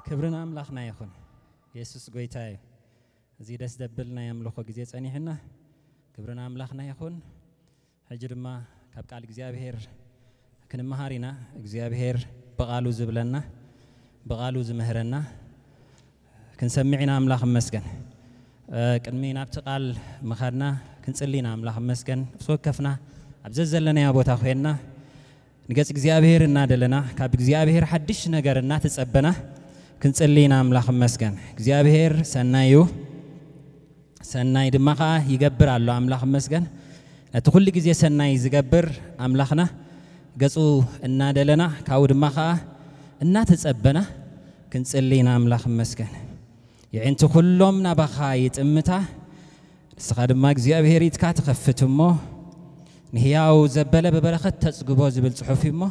ክብሪ ንኣምላኽና ይኹን። የሱስ ጎይታ እዩ። እዚ ደስ ዘብል ናይ ኣምልኾ ግዜ ጸኒሕና። ክብሪ ንኣምላኽና ይኹን። ሕጂ ድማ ካብ ቃል እግዚኣብሔር ክንመሃር ኢና። እግዚኣብሔር ብቓሉ ዝብለና፣ ብቓሉ ዝምህረና ክንሰምዕ ኢና። ኣምላኽ ይመስገን። እ፣ ቅድሚ ናብቲ ቃል ምኻድና ክንጽሊ ኢና። ኣምላኽ ይመስገን። ነፍሲ ወከፍና ኣብ ዘዘለናዮ ቦታ ኮይንና ንገጽ እግዚኣብሔር እናደለና፣ ካብ እግዚኣብሔር ሓድሽ ነገር እናተጸበና ክንጽሊ ኢና። ኣምላኽ ይመስገን። እግዚኣብሔር ሰናይ እዩ። ሰናይ ድማ ኸኣ ይገብር ኣሎ። ኣምላኽ ይመስገን። ነቲ ኩሉ ግዜ ሰናይ ዝገብር ኣምላኽና ገጹ እናደለና፣ ካብኡ ድማ ኸኣ እናተጸበና ክንጽሊ ኢና። ኣምላኽ ይመስገን። የዒንቲ ኩሎም ናባኻ ይጥምታ። ንስኻ ድማ እግዚኣብሔር ኢድካ ትኸፍት እሞ፣ ንህያው ዘበለ ብበረኸት ተጽግቦ ዝብል ጽሑፍ እዩ እሞ፣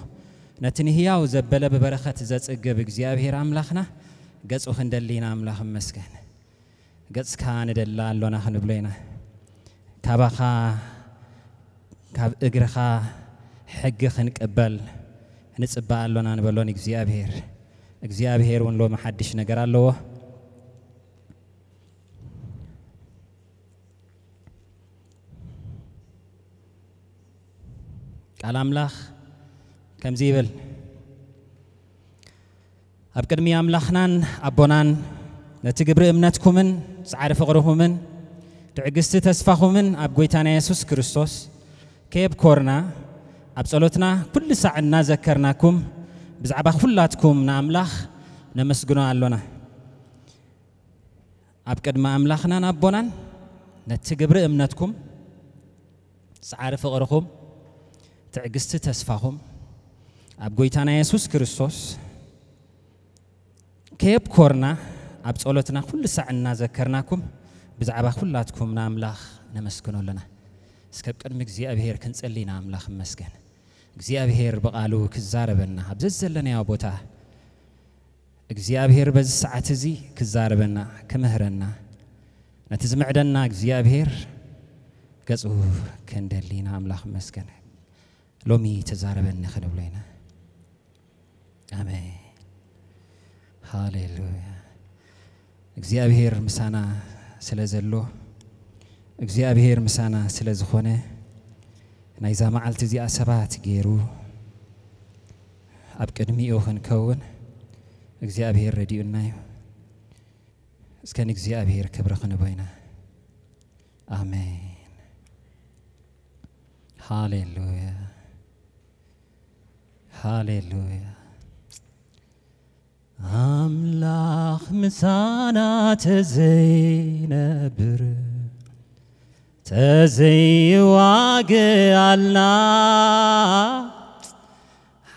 ነቲ ንህያው ዘበለ ብበረኸት ዘጽግብ እግዚኣብሔር ኣምላኽና ገጹ ክንደሊ ኢና። ኣምላኽ ይመስገን። ገጽካ ንደላ ኣሎና ክንብሎ ኢና። ካባኻ፣ ካብ እግርኻ ሕጊ ክንቅበል ንጽበ ኣሎና ንበሎ ንእግዚኣብሔር። እግዚኣብሔር እውን ሎሚ ሓድሽ ነገር ኣለዎ። ቃል ኣምላኽ ከምዚ ይብል፣ ኣብ ቅድሚ ኣምላኽናን ኣቦናን ነቲ ግብሪ እምነትኩምን ጻዕሪ ፍቕርኹምን ትዕግስቲ ተስፋኹምን ኣብ ጐይታና የሱስ ክርስቶስ ከየብኮርና፣ ኣብ ጸሎትና ኩሉ ሳዕ እናዘከርናኩም ብዛዕባ ኩላትኩም ንኣምላኽ ነመስግኖ ኣሎና። ኣብ ቅድሚ ኣምላኽናን ኣቦናን ነቲ ግብሪ እምነትኩም፣ ጻዕሪ ፍቕርኹም፣ ትዕግስቲ ተስፋኹም ኣብ ጐይታና የሱስ ክርስቶስ ከየብኮርና፣ ኣብ ጸሎትና ኩሉ ሳዕ እናዘከርናኩም ብዛዕባ ኩላትኩም ንኣምላኽ ነመስግኖ ኣለና። እስከ ኣብ ቅድሚ እግዚኣብሔር ክንጽሊ ኢና። ኣምላኽ ይመስገን። እግዚኣብሔር ብቓሉ ክዛረበና ኣብ ዘዘለናዮ ቦታ እግዚኣብሔር በዚ ሰዓት እዚ ክዛረበና፣ ክምህረና፣ ነቲ ዝምዕደና እግዚኣብሔር ገጹ ክንደሊ ኢና። ኣምላኽ ይመስገን። ሎሚ ተዛረበኒ ክንብሎ ኢና። ኣሜን። ሃሌሉያ። እግዚኣብሔር ምሳና ስለ ዘሎ፣ እግዚኣብሔር ምሳና ስለ ዝኾነ፣ ናይዛ መዓልቲ እዚኣ ሰባት ገይሩ ኣብ ቅድሚኡ ክንከውን እግዚኣብሔር ረዲኡና እዩ። እስከ ንእግዚኣብሔር ክብሪ ክንቦ ኢና። ኣሜን። ሃሌሉያ። ሃሌሉያ። ኣምላኽ ምሳና ተዘይነብር፣ ተዘይዋግኣልና፣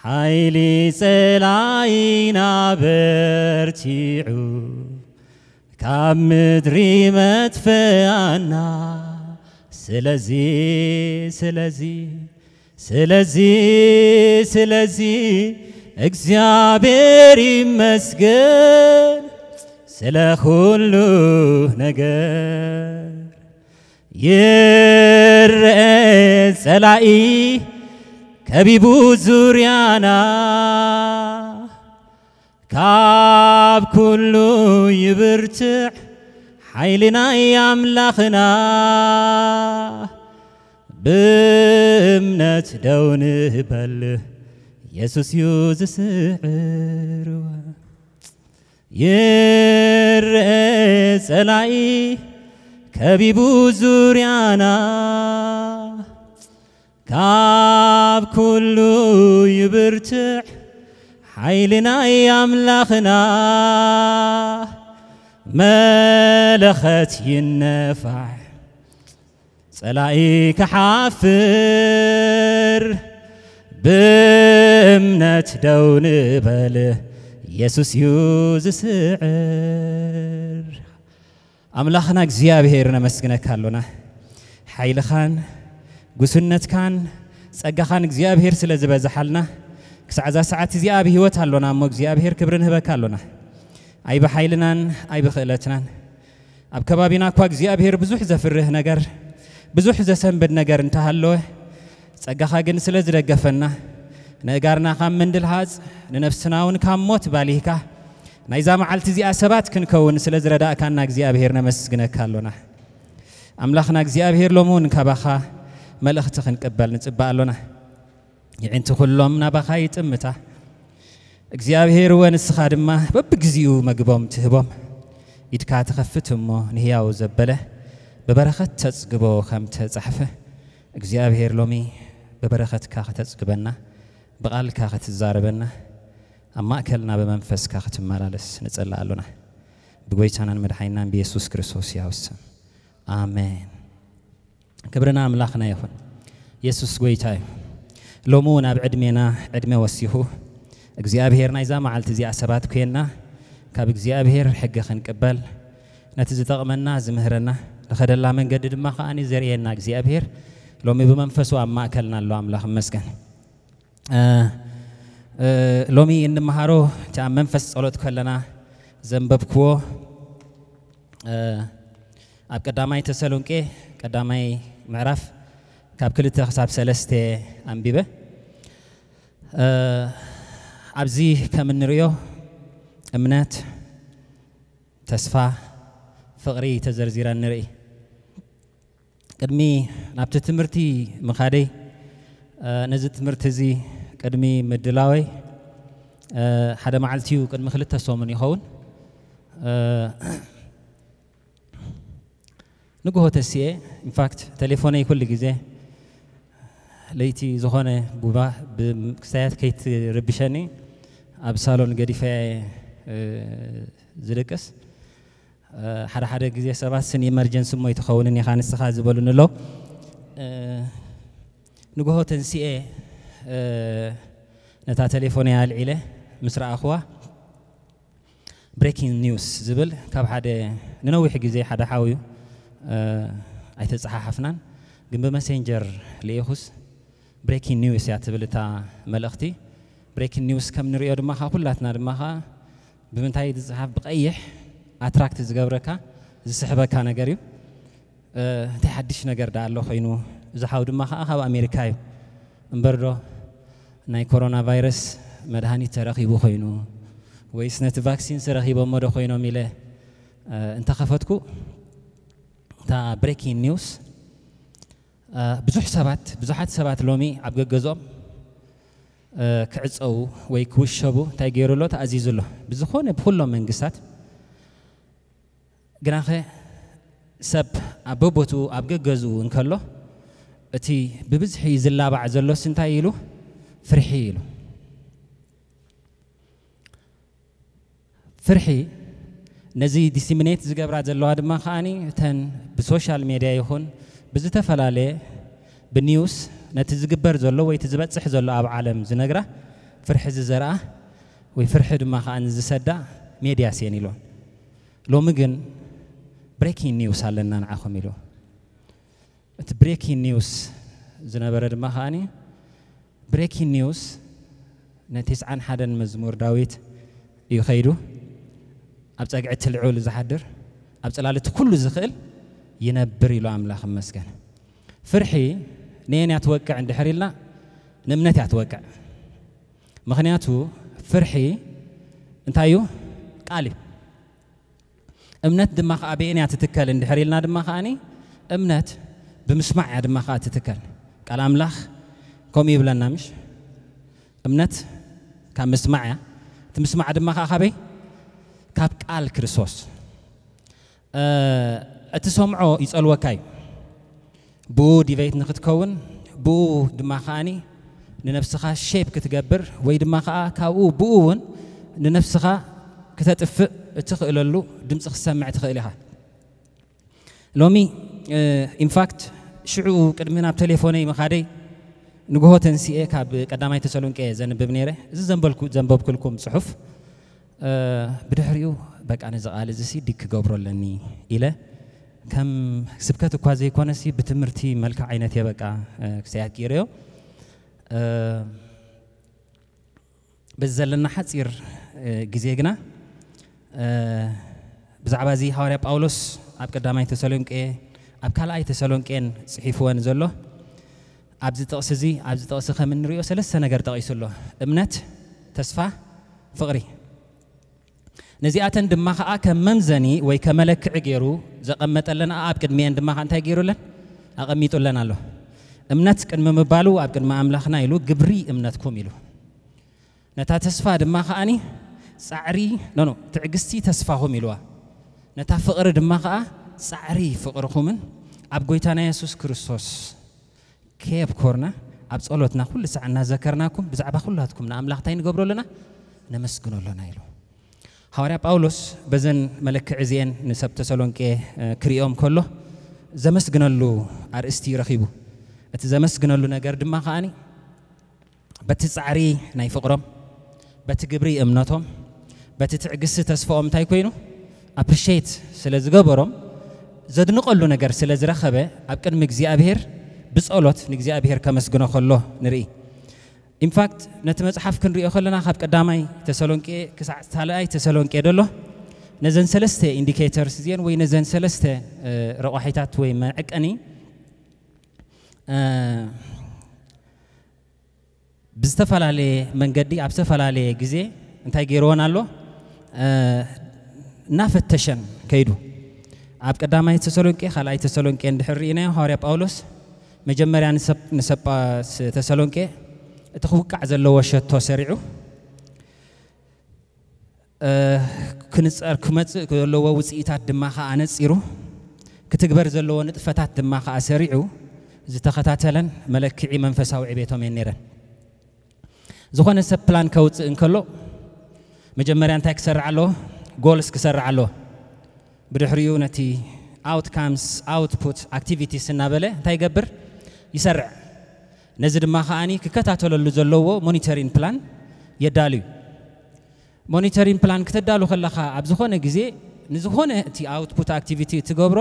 ሓይሊ ጸላኢና በርቲዑ፣ ካብ ምድሪ መጥፍኣና። ስለዚ፣ ስለዚ፣ ስለዚ፣ ስለዚ እግዚኣብሔር ይመስገን ስለ ኩሉ ነገር። ይርአ ጸላኢ ከቢቡ ዙርያና፣ ካብ ኩሉ ይብርትዕ ሓይሊ ናይ ኣምላኽና። ብእምነት ደው ንበል፣ የሱስ እዩ ዝስዕር። ይርአ ጸላኢ ከቢቡ ዙርያና፣ ካብ ኩሉ ይብርትዕ ሓይሊ ናይ ኣምላኽና። መለኸት ይነፋሕ ጸላኢ ክሓፍር፣ ብእምነት ደው ንበል፣ የሱስ እዩ ዝስዕር። ኣምላኽና እግዚኣብሔር ነመስግነካ ኣሎና። ሓይልኻን ጉስነትካን ጸጋኻን እግዚኣብሔር ስለ ዝበዝሓልና፣ ክሳዕ እዛ ሰዓት እዚኣ ኣብ ህይወት ኣሎና እሞ እግዚኣብሔር ክብሪ ንህበካ ኣሎና። ኣይ ብሓይልናን ኣይ ብኽእለትናን፣ ኣብ ከባቢና እኳ እግዚኣብሔር ብዙሕ ዘፍርህ ነገር፣ ብዙሕ ዘሰንብድ ነገር እንተሃለወ፣ ጸጋኻ ግን ስለ ዝደገፈና፣ ንእጋርና ካብ ምንድልሃጽ፣ ንነፍስና እውን ካብ ሞት ባሊህካ፣ ናይዛ መዓልቲ እዚኣ ሰባት ክንከውን ስለ ዝረዳእካና እግዚኣብሔር ነመስግነካ ኣሎና። ኣምላኽና እግዚኣብሔር ሎሚ እውን ካባኻ መልእኽቲ ክንቅበል ንጽበ ኣሎና። ይዕንቲ ኩሎም ናባኻ ይጥምታ። እግዚኣብሔር እወ ንስኻ ድማ በብግዚኡ መግቦም ትህቦም። ኢድካ ትኸፍት እሞ ንህያው ዘበለ ብበረኸት ተጽግቦ ከም ተጻሕፈ እግዚኣብሔር ሎሚ ብበረኸትካ ከተጽግበና ብቓልካ ክትዛረበና ኣብ ማእከልና ብመንፈስካ ክትመላለስ ንጸልእ ኣሎና። ብጎይታናን መድሓይናን ብየሱስ ክርስቶስ ያው ስም ኣሜን። ክብርና ኣምላኽና ይኹን። የሱስ ጎይታ እዩ። ሎሚ እውን ኣብ ዕድሜና ዕድመ ወሲኹ እግዚኣብሔር ናይዛ መዓልቲ እዚኣ ሰባት ኮይንና ካብ እግዚኣብሔር ሕጊ ክንቅበል ነቲ ዝጠቕመና ዝምህረና ንኸደላ መንገዲ ድማ ከዓኒ ዘርእየና እግዚኣብሔር ሎሚ ብመንፈሱ ኣብ ማእከልና ኣሎ። ኣምላኽ ይመስገን። እ፣ እ፣ ሎሚ እንመሃሮ እቲ ኣብ መንፈስ ጸሎት ከለና ዘንበብክዎ እ፣ ኣብ ቀዳማይ ተሰሎንቄ ቀዳማይ ምዕራፍ ካብ ክልተ ክሳብ ሰለስተ ኣንቢበ። እ፣ ኣብዚ ከም እንርእዮ እምነት፣ ተስፋ፣ ፍቕሪ ተዘርዚረን ንርኢ። ቅድሚ ናብቲ ትምህርቲ ምኻደይ እ፣ ነዚ ትምህርቲ እዚ ቅድሚ ምድላወይ እ፣ ሓደ መዓልቲ እዩ ቅድሚ ክልተ ሰሙን ይኸውን እ፣ ንግሆ ተሲኤ ኢንፋክት ቴሌፎነይ ኩሉ ግዜ ለይቲ ዝኾነ ቡባ ብክስታያት ከይትርብሸኒ ኣብ ሳሎን ገዲፈ እ፣ ዝድቅስ እ፣ ሓደ ሓደ ግዜ ሰባት ስን ኢመርጀንሲ እሞ ይትኸውንን ኢኻ ንስኻ ዝበሉኒ ኣለዉ። እ፣ ንግሆ ተንሲኤ እ፣ ነታ ቴሌፎነይ ኣልዒለ ምስ ረኣኽዋ ብሬኪንግ ኒውስ ዝብል ካብ ሓደ ንነዊሕ ግዜ ሓደ ሓውዩ እ፣ ኣይተጸሓሓፍናን ግን ብመሴንጀር ልኢኹስ ብሬኪንግ ኒውስ እያ ትብል እታ መልእኽቲ። ብሬኪንግ ኒውስ ከም ንሪኦ ድማ ኸዓ ኩላትና ድማ ኸዓ ብምንታይ ዝጽሓፍ ብቐይሕ ኣትራክት ዝገብረካ ዝስሕበካ ነገር እዩ። እ፣ እንታይ ሓድሽ ነገር ደኣ ኣሎ ኮይኑ እዚ ሓው ድማ ኸዓ ካብ ኣሜሪካ እዩ። እምበር ዶ ናይ ኮሮና ቫይረስ መድሃኒት ተረኺቡ ኮይኑ ወይስ ነቲ ቫክሲንስ ረኺቦሞ ዶ ኮይኖም ኢለ እ፣ እንተኸፈትኩ እታ ብሬኪንግ ኒውስ እ፣ ብዙሕ ሰባት ብዙሓት ሰባት ሎሚ ኣብ ገገዝኦም እ፣ ክዕፀዉ ወይ ክውሸቡ እንታይ ገይሩ ኣሎ ተኣዚዙ ኣሎ ብዝኾነ ብኩሎም መንግስታት። ግናኸ ሰብ ኣብ በቦትኡ ኣብ ገገዝኡ እንከሎ እቲ ብብዝሒ ዝላባዕ ዘሎስ እንታይ ኢሉ ፍርሒ ኢሉ ፍርሒ ነዚ ዲሲሚኔት ዝገብራ ዘለዋ ድማ ከዓኒ እተን ብሶሻል ሜድያ ይኹን ብዝተፈላለየ ብኒውስ ነቲ ዝግበር ዘሎ ወይ እቲ ዝበፅሕ ዘሎ ኣብ ዓለም ዝነግራ ፍርሒ ዝዘርኣ ወይ ፍርሒ ድማ ከዓኒ ዝሰዳ ሜድያ ስየን ኢልዎን። ሎሚ ግን ብሬኪንግ ኒውስ ኣለና ንዓኹም ኢሉ። እቲ ብሬኪንግ ኒውስ ዝነበረ ድማ ከዓኒ ብሬኪንግ ኒውስ ነቲ ስዓን ሓደን መዝሙር ዳዊት እዩ ከይዱ። ኣብ ጸግዒ እቲ ልዑል ዝሓድር ኣብ ጽላል እቲ ኩሉ ዝኽእል ይነብር ኢሉ ኣምላኽ ይመስገን። ፍርሒ ንየን እያ ትወቅዕ እንድሕር ኢልና ንእምነት እያ ትወቅዕ። ምኽንያቱ ፍርሒ እንታይ እዩ? ቃል እዩ። እምነት ድማ ከኣ ብኤን እያ ትትከል እንድሕር ኢልና ድማ ከኣኒ እምነት ብምስማዕ እያ ድማ ከኣ ትትከል። ቃል ኣምላኽ ከምኡ ይብለና ምሽ? እምነት ካብ ምስማዕ እያ። እቲ ምስማዕ ድማ ከኣ ካበይ? ካብ ቃል ክርስቶስ። እ፣ እቲ ሰምዖ ይጸልወካ እዩ። ብኡ ዲቨይት ንክትከውን ብኡ ድማ ከኣኒ ንነብስኻ ሼፕ ክትገብር ወይ ድማ ከኣ ካብኡ ብኡ እውን ንነብስኻ ክተጥፍእ እትኽእለሉ ድምፂ ክትሰምዕ ትኽእል ኢኻ። ሎሚ ኢንፋክት ሽዑ ቅድሚ ናብ ቴሌፎነይ ምኻደይ ንግሆ ተንሲኤ ካብ ቀዳማይ ተሰሎንቄ ዘንብብ ነይረ። እዚ ዘንበልኩ ዘንበብኩልኩም ፅሑፍ እ፣ ብድሕሪኡ በቃ ነዚ ቃል እዚ ሲ ዲክ ክገብሮ ኣለኒ ኢለ ከም ስብከት እኳ ዘይኮነሲ ብትምህርቲ መልክዕ ዓይነት እየ በቃ እ፣ ክሳያት ገይረዮ። እ፣ በዚ ዘለና ሓፂር እ፣ ግዜ ግና እ፣ ብዛዕባ እዚ ሃዋርያ ጳውሎስ ኣብ ቀዳማይ ተሰሎንቄ ኣብ ካልኣይ ተሰሎንቄን ፅሒፍወን ዘሎ ኣብዚ ጥቕሲ እዚ ኣብዚ ጥቕሲ ከም እንሪኦ ሰለስተ ነገር ጠቒሱ ኣሎ። እምነት፣ ተስፋ፣ ፍቕሪ። ነዚኣተን ድማ ኸዓ ከም መምዘኒ ወይ ከመለክዒ ገይሩ ዘቐመጠለን ኣብ ቅድሚኤን ድማ ኸዓ እንታይ ገይሩለን? ኣቐሚጡለን ኣሎ። እምነት ቅድሚ ምባሉ ኣብ ቅድሚ ኣምላኽና ኢሉ ግብሪ እምነትኩም ኢሉ። ነታ ተስፋ ድማ ኸዓኒ ጻዕሪ፣ ኖ፣ ኖ፣ ትዕግስቲ ተስፋኹም ኢልዋ። ነታ ፍቕሪ ድማ ኸዓ ጻዕሪ ፍቕርኹምን ኣብ ጎይታና የሱስ ክርስቶስ ከየብኮርና ኣብ ጸሎትና ኩሉ ሳዕ እናዘከርናኩም ብዛዕባ ኩላትኩም ንኣምላኽ እንታይ ንገብሮ ኣለና? ነመስግኖ ኣለና ኢሉ። ሃዋርያ ጳውሎስ በዘን መለክዒ እዚኤን ንሰብ ተሰሎንቄ፣ እ፣ ክርእዮም ከሎ ዘመስግነሉ ኣርእስቲ ረኺቡ። እቲ ዘመስግነሉ ነገር ድማ ከኣኒ በቲ ጻዕሪ ናይ ፍቕሮም፣ በቲ ግብሪ እምነቶም፣ በቲ ትዕግስቲ ተስፋኦም እንታይ ኮይኑ ኣፕሪሼት ስለ ዝገበሮም፣ ዘድንቐሉ ነገር ስለ ዝረኸበ ኣብ ቅድሚ እግዚኣብሔር ብጸሎት ንእግዚኣብሔር ከመስግኖ ከሎ ንርኢ። ኢንፋክት ነቲ መጽሓፍ ክንሪኦ ከለና ካብ ቀዳማይ ተሰሎንቄ ክሳዕ ካልኣይ ተሰሎንቄ ደሎ ነዘን ሰለስተ ኢንዲኬተርስ እዚአን ወይ ነዘን ሰለስተ፣ እ፣ ረቋሒታት ወይ መዐቀኒ፣ እ፣ ብዝተፈላለየ መንገዲ ኣብ ዝተፈላለየ ግዜ እንታይ ገይርዎን ኣሎ? እ፣ እናፈተሸን ከይዱ። ኣብ ቀዳማይ ተሰሎንቄ፣ ካልኣይ ተሰሎንቄ እንድሕር ርኢናዮ፣ ሃዋርያ ጳውሎስ መጀመርያ ንሰብ-፣ ንሰብ ጳ-፣ ስ-፣ ተሰሎንቄ እቲ ክውቃዕ ዘለዎ ሸቶ ሰሪዑ፣ እ፣ ክንጸር ክመጽእ ዘለዎ ውጽኢታት ድማ ኸኣ ኣነጺሩ፣ ክትግበር ዘለዎ ንጥፈታት ድማ ኸኣ ሰሪዑ ዝተኸታተለን መለክዒ መንፈሳዊ ዕቤቶም እየን ነይረን። ዝኾነ ሰብ ፕላን ከውጽእ እንከሎ መጀመርያ እንታይ ክሰርዕ ኣለዎ? ጎልስ ክሰርዕ ኣለዎ። ብድሕሪኡ ነቲ ኣውትካምስ፣ ኣውትፑት፣ ኣክቲቪቲስ እናበለ እንታይ ይገብር? ይሰርዕ። ነዚ ድማ ከኣኒ ክከታተለሉ ዘለዎ ሞኒተሪን ፕላን የዳልዩ። ሞኒተሪን ፕላን ክተዳሉ ከለኻ ኣብ ዝኾነ ግዜ ንዝኾነ እቲ ኣውትፑት ኣክቲቪቲ እትገብሮ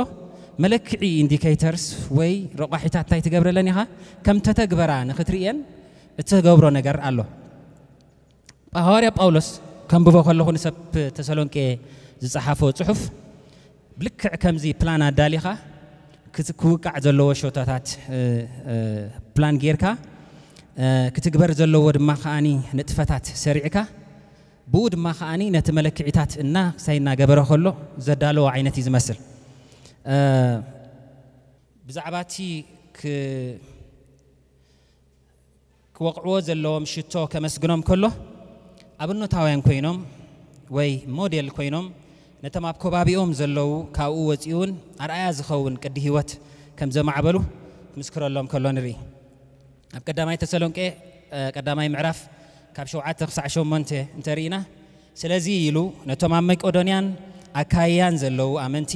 መለክዒ ኢንዲኬተርስ ወይ ረቋሒታት እንታይ ትገብረለን ኢኻ? ከም ተተግበራ ንኽትርእየን እትገብሮ ነገር ኣሎ። ሃዋርያ ጳውሎስ ከንብቦ ከለኹ ንሰብ ተሰሎንቄ ዝጸሓፎ ጽሑፍ ብልክዕ ከምዚ ፕላን ኣዳሊኻ ክት-፣ ክውቃዕ ዘለዎ ሸቶታት፣ እ፣ እ፣ ፕላን ጌርካ፣ እ፣ ክትግበር ዘለዎ ድማ ከኣኒ ንጥፈታት ሰሪዕካ፣ ብኡ ድማ ከኣኒ ነቲ መለክዒታት እና ክሳይ እናገበረ ከሎ ዘዳለዎ ዓይነት እዩ ዝመስል። እ፣ ብዛዕባ እቲ ክ-፣ ክወቕዕዎ ዘለዎም ሽቶ ከመስግኖም ከሎ፣ ኣብነታውያን ኮይኖም ወይ ሞዴል ኮይኖም ነቶም ኣብ ከባቢኦም ዘለዉ ካብኡ ወጺኡ እውን ኣርኣያ ዝኸውን ቅዲ ህይወት ከም ዘማዕበሉ ክምስክረሎም ከሎ ንርኢ። ኣብ ቀዳማይ ተሰሎንቄ፣ እ፣ ቀዳማይ ምዕራፍ ካብ ሸውዓተ ክሳዕ ሸሞንተ እንተርኢና፣ ስለዚ ኢሉ ነቶም ኣብ መቄዶንያን ኣካይያን ዘለዉ ኣመንቲ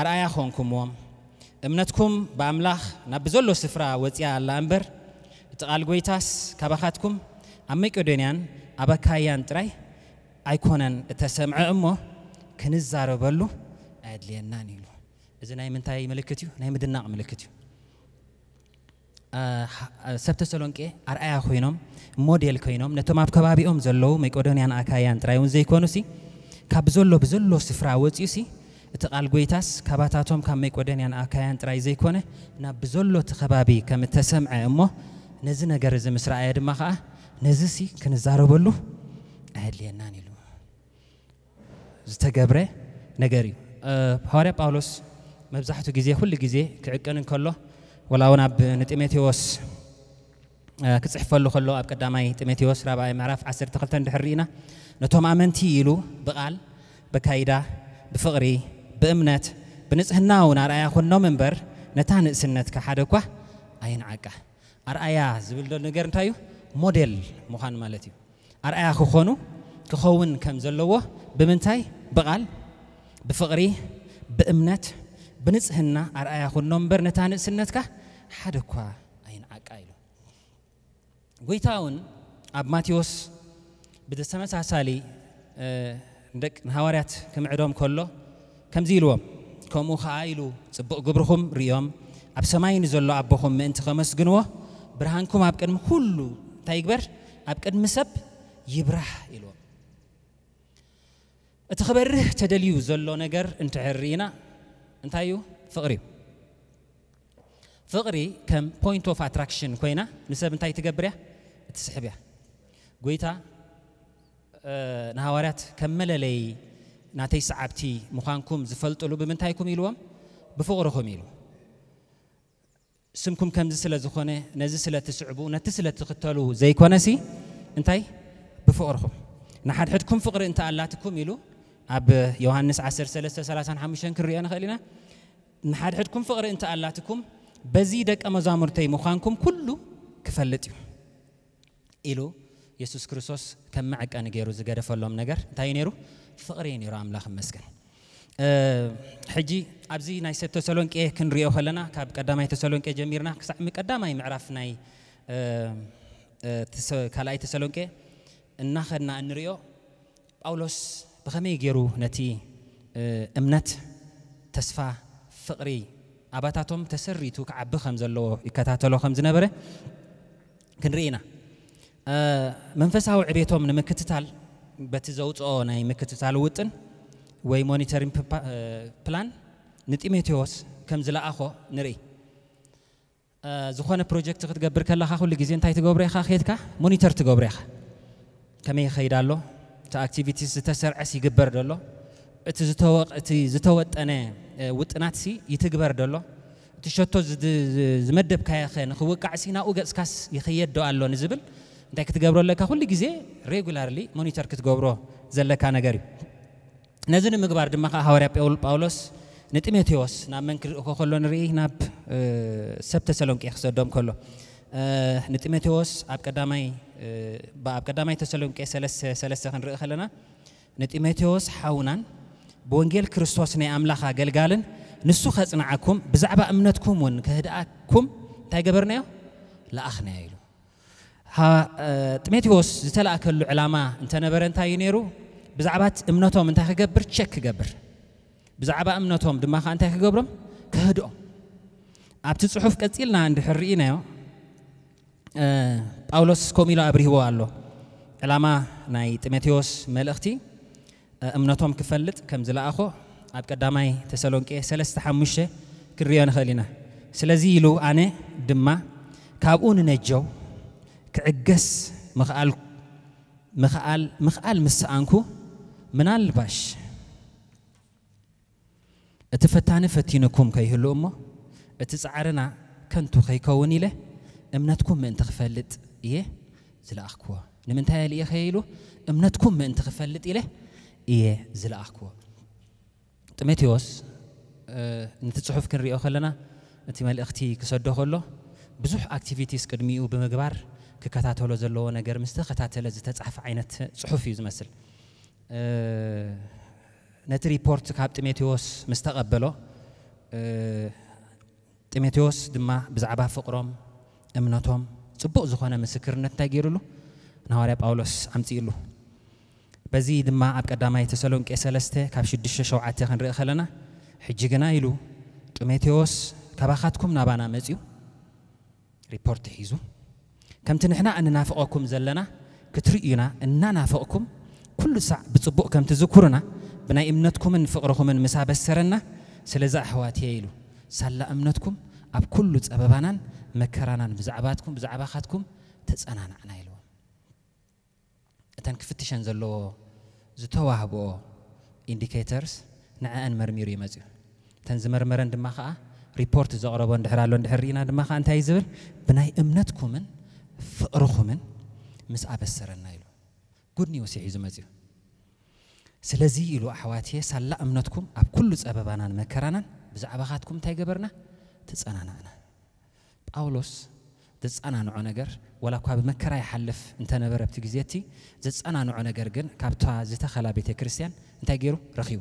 ኣርኣያ ኾንኩምዎም። እምነትኩም ብኣምላኽ ናብ ብዘሎ ስፍራ ወጺኣ ኣላ እምበር፣ እቲ ቃል ጐይታስ ካባኻትኩም ኣብ መቄዶንያን ኣብ ኣካይያን ጥራይ ኣይኮነን እተሰምዐ እሞ፣ ክንዛረበሉ ኣየድልየናን ኢሉ። እዚ ናይ ምንታይ ምልክት እዩ? ናይ ምድናቕ ምልክት እዩ። አ፣ አ፣ ሰብ ተሰሎንቄ ኣርኣያ ኮይኖም፣ ሞዴል ኮይኖም፣ ነቶም ኣብ ከባቢኦም ዘለዉ መቄዶንያን ኣካይያን ጥራይ እውን ዘይኮኑሲ፣ ካብ ብዘሎ ብዘሎ ስፍራ ወጺኡሲ፣ እቲ ቃል ጐይታስ ካባታቶም ካብ መቄዶንያን ኣካይያን ጥራይ ዘይኮነ፣ ናብ ብዘሎ እቲ ከባቢ ከም እተሰምዐ እሞ፣ ነዚ ነገር እዚ ምስ ረኣየ ድማ ኸኣ፣ ነዚሲ ክንዛረበሉ ኣየድልየናን ኢሉ። ዝተገብረ ነገር እዩ። እ፣ ሃዋርያ ጳውሎስ መብዛሕትኡ ግዜ፣ ኩሉ ግዜ ክዕቅን እንከሎ፣ ወላ እውን ኣብ ንጢሞቴዎስ፣ እ፣ ክጽሕፈሉ ከሎ፣ ኣብ ቀዳማይ ጢሞቴዎስ ራብዓይ ምዕራፍ ዓሰርተ ክልተ እንድሕር ርኢና፣ ነቶም ኣመንቲ ኢሉ ብቓል፣ በካይዳ፣ ብፍቕሪ፣ ብእምነት፣ ብንጽህና እውን ኣርኣያ ኩኖም እምበር፣ ነታ ንእስነትካ ሓደ እኳ ኣይንዓቃ። ኣርኣያ ዝብል ዘሎ ነገር እንታይ እዩ? ሞዴል ምዃን ማለት እዩ። ኣርኣያ ክኾኑ፣ ክኸውን ከም ዘለዎ ብምንታይ? ብቓል፣ ብፍቕሪ፣ ብእምነት፣ ብንጽህና ኣርኣያ ኩኖም እምበር ነታ ንእስነትካ ሓደ እኳ ኣይንዓቃ ኢሉ። ጐይታ እውን ኣብ ማቴዎስ ብተመሳሳሊ፣ እ፣ ንደቅ-፣ ንሃዋርያት ክምዕዶም ከሎ ከምዚ ኢልዎም፣ ከምኡ ኸኣ ኢሉ ጽቡቕ ግብርኹም ርእዮም ኣብ ሰማይ ንዘሎ ኣቦኹም ምእንቲ ከመስግንዎ ብርሃንኩም ኣብ ቅድሚ ኩሉ እንታይ ይግበር? ኣብ ቅድሚ ሰብ ይብራህ ኢልዎም። እቲ ክበርህ ተደልዩ ዘሎ ነገር እንድሕር ርኢና እንታይ እዩ? ፍቕሪ እዩ። ፍቕሪ ከም ፖይንት ኦፍ ኣትራክሽን ኮይና ንሰብ እንታይ ትገብር እያ? እትስሕብ እያ። ጐይታ፣ እ፣ ንሃዋርያት ከም መለለዪ ናተይ ሰዓብቲ ምዃንኩም ዝፈልጥሉ ብምንታይኩም ኢልዎም? ብፍቕርኹም ኢሉ። ስምኩም ከምዚ ስለ ዝኾነ፣ ነዚ ስለ ትስዕቡ፣ ነቲ ስለ ትኽተሉ ዘይኮነሲ፣ እንታይ? ብፍቕርኹም። ንሓድሕድኩም ፍቕሪ እንተ ኣላትኩም ኢሉ ኣብ ዮሃንስ ዓሰርተ ሰለስተ ሰላሳን ሓሙሽተን ክንሪኦ ንኽእል ኢና። ንሓድሕድኩም ፍቕሪ እንተ ኣላትኩም፣ በዚ ደቀ መዛሙርተይ ምዃንኩም ኩሉ ክፈልጥ እዩ ኢሉ የሱስ ክርስቶስ ከም መዐቀኒ ገይሩ ዝገደፈሎም ነገር እንታይ እዩ ነይሩ? ፍቕሪ እዩ ነይሩ። ኣምላኽ ይመስገን። እ፣ ሕጂ ኣብዚ ናይ ሰብ ተሰሎንቄ ክንሪኦ ከለና፣ ካብ ቀዳማይ ተሰሎንቄ ጀሚርና ክሳዕ ሚ-፣ ቀዳማይ ምዕራፍ ናይ፣ እ፣ እ፣ ተሰ-፣ ካልኣይ ተሰሎንቄ እናኸድና እንሪኦ፣ ጳውሎስ ብኸመይ ገይሩ ነቲ፣ እ፣ እምነት፣ ተስፋ፣ ፍቕሪ ኣባታቶም ተሰሪቱ ክዓቢ ከም ዘለዎ ይከታተሎ ከም ዝነበረ ክንርኢ ኢና። እ፣ መንፈሳዊ ዕቤቶም ንምክትታል በቲ ዘውፅኦ ናይ ምክትታል ውጥን ወይ ሞኒተሪንግ ፕ-፣ እ፣ ፕላን ንጢሞቴዎስ ከም ዝለኣኾ ንርኢ። እ፣ ዝኾነ ፕሮጀክት ክትገብር ከለኻ ኩሉ ግዜ እንታይ ትገብሮ ኢኻ? ከይድካ ሞኒተር ትገብሮ ኢኻ። ከመይ ይኸይድ ኣሎ? እቲ ኣክቲቪቲስ ዝተሰርዐስ ይግበር ዶ ኣሎ? እቲ ዝተወ-፣ እቲ ዝተወጠነ፣ እ፣ ውጥናትሲ ይትግበር ዶ ኣሎ? እቲ ሸቶ ዝድ-፣ ዝመደብካዮ ኸ ንኽውቃዕሲ ናብኡ ገጽካስ ይኸየድ ዶ ኣሎ ንዝብል እንታይ ክትገብሮ ኣለካ? ኩሉ ግዜ ሬጉላርሊ ሞኒተር ክትገብሮ ዘለካ ነገር እዩ። ነዚ ንምግባር ድማ ኸዓ ሃዋርያ ጳውል-፣ ጳውሎስ ንጢሞቴዎስ ናብ መን ክልእኮ ከሎ ንርኢ? ናብ፣ እ፣ ሰብ ተሰሎንቄ ክሰዶም ከሎ፣ እ፣ ንጢሞቴዎስ ኣብ ቀዳማይ፣ እ፣ ብ-፣ ኣብ ቀዳማይ ተሰሎንቄ ሰለስተ ሰለስተ ክንርኢ ከለና፣ ንጢሞቴዎስ ሓውናን ብወንጌል ክርስቶስ ናይ ኣምላኽ ኣገልጋልን ንሱ ኸጽንዓኩም ብዛዕባ እምነትኩም እውን ከህድኣኩም እንታይ ገበርናዮ? ለኣኽናዮ ኢሉ። ሃ-፣ እ፣ ጢሞቴዎስ ዝተላእከሉ ዕላማ እንተነበረ እንታይ እዩ ነይሩ? ብዛዕባ እቲ እምነቶም እንታይ ክገብር? ቸክ ክገብር። ብዛዕባ እምነቶም ድማ ኸዓ እንታይ ክገብሮም? ከህድኦም። ኣብቲ ጽሑፍ ቀጺልና እንድሕር ርኢናዮ፣ እ፣ ጳውሎስ ከምኡ ኢሉ ኣብሪህዎ ኣሎ። ዕላማ ናይ ጢሞቴዎስ መልእኽቲ፣ እ፣ እምነቶም ክፈልጥ ከም ዝለኣኾ ኣብ ቀዳማይ ተሰሎንቄ ሰለስተ ሓሙሽተ ክንሪኦ ንኽእል ኢና። ስለዚ ኢሉ ኣነ ድማ ካብኡ ንነጀው ክዕገስ ምኽኣል፣ ምኽኣል፣ ምኽኣል ምስ ሰኣንኩ ምናልባሽ እቲ ፈታኒ ፈቲኑኩም ከይህሉ እሞ፣ እቲ ጻዕርና ከንቱ ከይከውን ኢለ፣ እምነትኩም ምእንቲ ክፈልጥ እየ ዝለኣኽክዎ። ንምንታይ ኣልኢኸ ኢሉ፣ እምነትኩም ምእንቲ ክፈልጥ ኢለ እየ ዝለኣኽክዎ። ጢሞቴዎስ፣ እ፣ ነቲ ጽሑፍ ክንሪኦ ከለና፣ እቲ መልእኽቲ ክሰዶ ከሎ፣ ብዙሕ ኣክቲቪቲስ ቅድሚኡ ብምግባር ክከታተሎ ዘለዎ ነገር ምስ ተኸታተለ ዝተጻሕፈ ዓይነት ጽሑፍ እዩ ዝመስል። እ፣ ነቲ ሪፖርት ካብ ጢሞቴዎስ ምስ ተቐበሎ፣ እ፣ ጢሞቴዎስ ድማ ብዛዕባ ፍቕሮም፣ እምነቶም፣ ጽቡቕ ዝኾነ ምስክርነት እንታይ ገይሩሉ? ንሃዋርያ ጳውሎስ ኣምጺኡሉ። በዚ ድማ ኣብ ቀዳማይ ተሰሎንቄ ሰለስተ ካብ ሽዱሽተ ሸውዓተ ክንርኢ ከለና፣ ሕጂ ግና ኢሉ ጢሞቴዎስ ካባኻትኩም ናባና መጺኡ፣ ሪፖርት ሒዙ፣ ከምቲ ንሕና እንናፍቐኩም ዘለና ክትርእዩና እናናፈቕኩም፣ ኩሉ ሳዕ ብጽቡቕ ከም ትዝክሩና፣ ብናይ እምነትኩምን ፍቕርኹምን ምስ ኣበሰረና፣ ስለዚ ኣሕዋትየ ኢሉ፣ ሳላ እምነትኩም ኣብ ኩሉ ጸበባናን መከራናን ብዛዕባትኩም፣ ብዛዕባኻትኩም ተጸናናዕና ኢልዎም። እተን ክፍትሸን ዘለዎ ዝተዋህብኦ ኢንዲኬተርስ ንዐአን መርሚሩ እዩ መጺኡ። እተን ዝመርመረን ድማ ኸዓ ሪፖርት ዘቕረቦ እንድሕር ኣሎ እንድሕር ርኢና ድማ ኸዓ እንታይ እዩ ዝብል? ብናይ እምነትኩምን ፍቕርኹምን ምስ ኣበሰረና ኢሉ። ጉድ ኒውስ እዩ ሒዙ መጺኡ። ስለዚ ኢሉ ኣሕዋትየ ሳላ እምነትኩም ኣብ ኩሉ ጸበባናን መከራናን ብዛዕባኻትኩም እንታይ ገበርና? ተጸናናዕና። ጳውሎስ ዘጸናንዖ ነገር፣ ዋላ እኳ ብመከራ ይሓልፍ እንተነበረ ኣብቲ ግዜ እቲ፣ ዘጸናንዖ ነገር ግን ካብታ ዝተኸላ ቤተ ክርስቲያን እንታይ ገይሩ? ረኺቡ።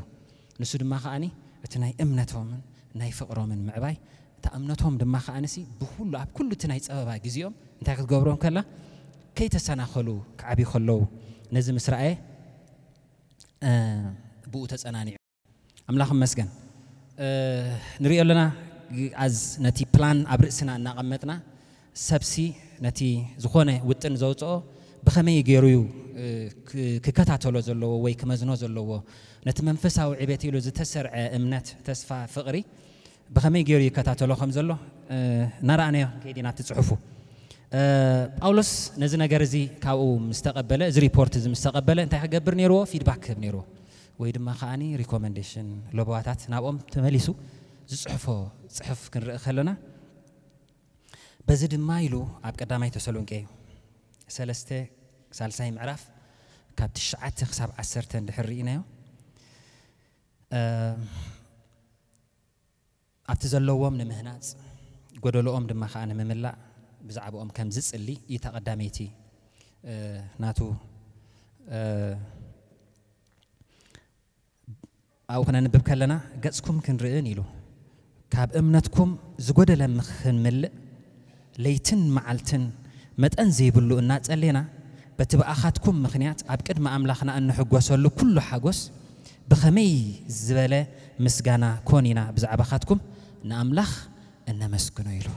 ንሱ ድማ ከኣኒ እቲ ናይ እምነቶምን ናይ ፍቕሮምን ምዕባይ፣ እታ እምነቶም ድማ ከኣንሲ ብኹሉ፣ ኣብ ኩሉ እቲ ናይ ጸበባ ግዜኦም እንታይ ክትገብሮም ከላ? ከይተሰናኸሉ ክዓብዩ ከለዉ ነዚ ምስ ረኣየ፣ እ፣ ብኡ ተጸናኒዑ። ኣምላኽ ይመስገን። እ፣ ንሪኦ ኣለና፣ ኣዝ ነቲ ፕላን ኣብ ርእስና እናቐመጥና፣ ሰብሲ ነቲ ዝኾነ ውጥን ዘውፅኦ ብኸመይ ገይሩ እዩ፣ እ፣ ክ-፣ ክከታተሎ ዘለዎ ወይ ክመዝኖ ዘለዎ? ነቲ መንፈሳዊ ዕቤት ኢሉ ዝተሰርዐ እምነት፣ ተስፋ፣ ፍቕሪ ብኸመይ ገይሩ ይከታተሎ ከም ዘሎ፣ እ፣ እናረኣናዮ ክንከይድ ኢና ኣብቲ ጽሑፉ። እ፣ ጳውሎስ ነዚ ነገር እዚ ካብኡ ምስ ተቐበለ፣ እዚ ሪፖርት እዚ ምስ ተቐበለ እንታይ ክገብር ነይርዎ? ፊድባክ ክህብ ነይርዎ። ወይ ድማ ከዓኒ ሪኮመንዴሽን ለበዋታት ናብኦም ተመሊሱ ዝጽሕፎ ጽሑፍ ክንርኢ ከለና፣ በዚ ድማ ኢሉ ኣብ ቀዳማይ ተሰሎንቄ ሰለስተ ሳልሳይ ምዕራፍ ካብ ትሽዓተ ክሳብ ዓሰርተ እንድሕር ርኢናዮ፣ እ፣ ኣብቲ ዘለዎም ንምህናጽ፣ ጎደሎኦም ድማ ከኣ ንምምላእ ብዛዕባኦም ከም ዝጽሊ እታ ቀዳመይቲ፣ እ፣ ናቱ፣ እ፣ ኣብኡ ክነንብብ ከለና፣ "ገጽኩም ክንርእን" ኢሉ፣ "ካብ እምነትኩም ዝጎደለ ምኽንምልእ ለይትን መዓልትን መጠን ዘይብሉ እናጸሌና፣ በቲ ብኣኻትኩም ምኽንያት ኣብ ቅድሚ ኣምላኽና እንሕጎሰሉ ኩሉ ሓጎስ፣ ብኸመይ ዝበለ ምስጋና ኮን ኢና ብዛዕባኻትኩም ንኣምላኽ እነመስግኖ" ኢሉ።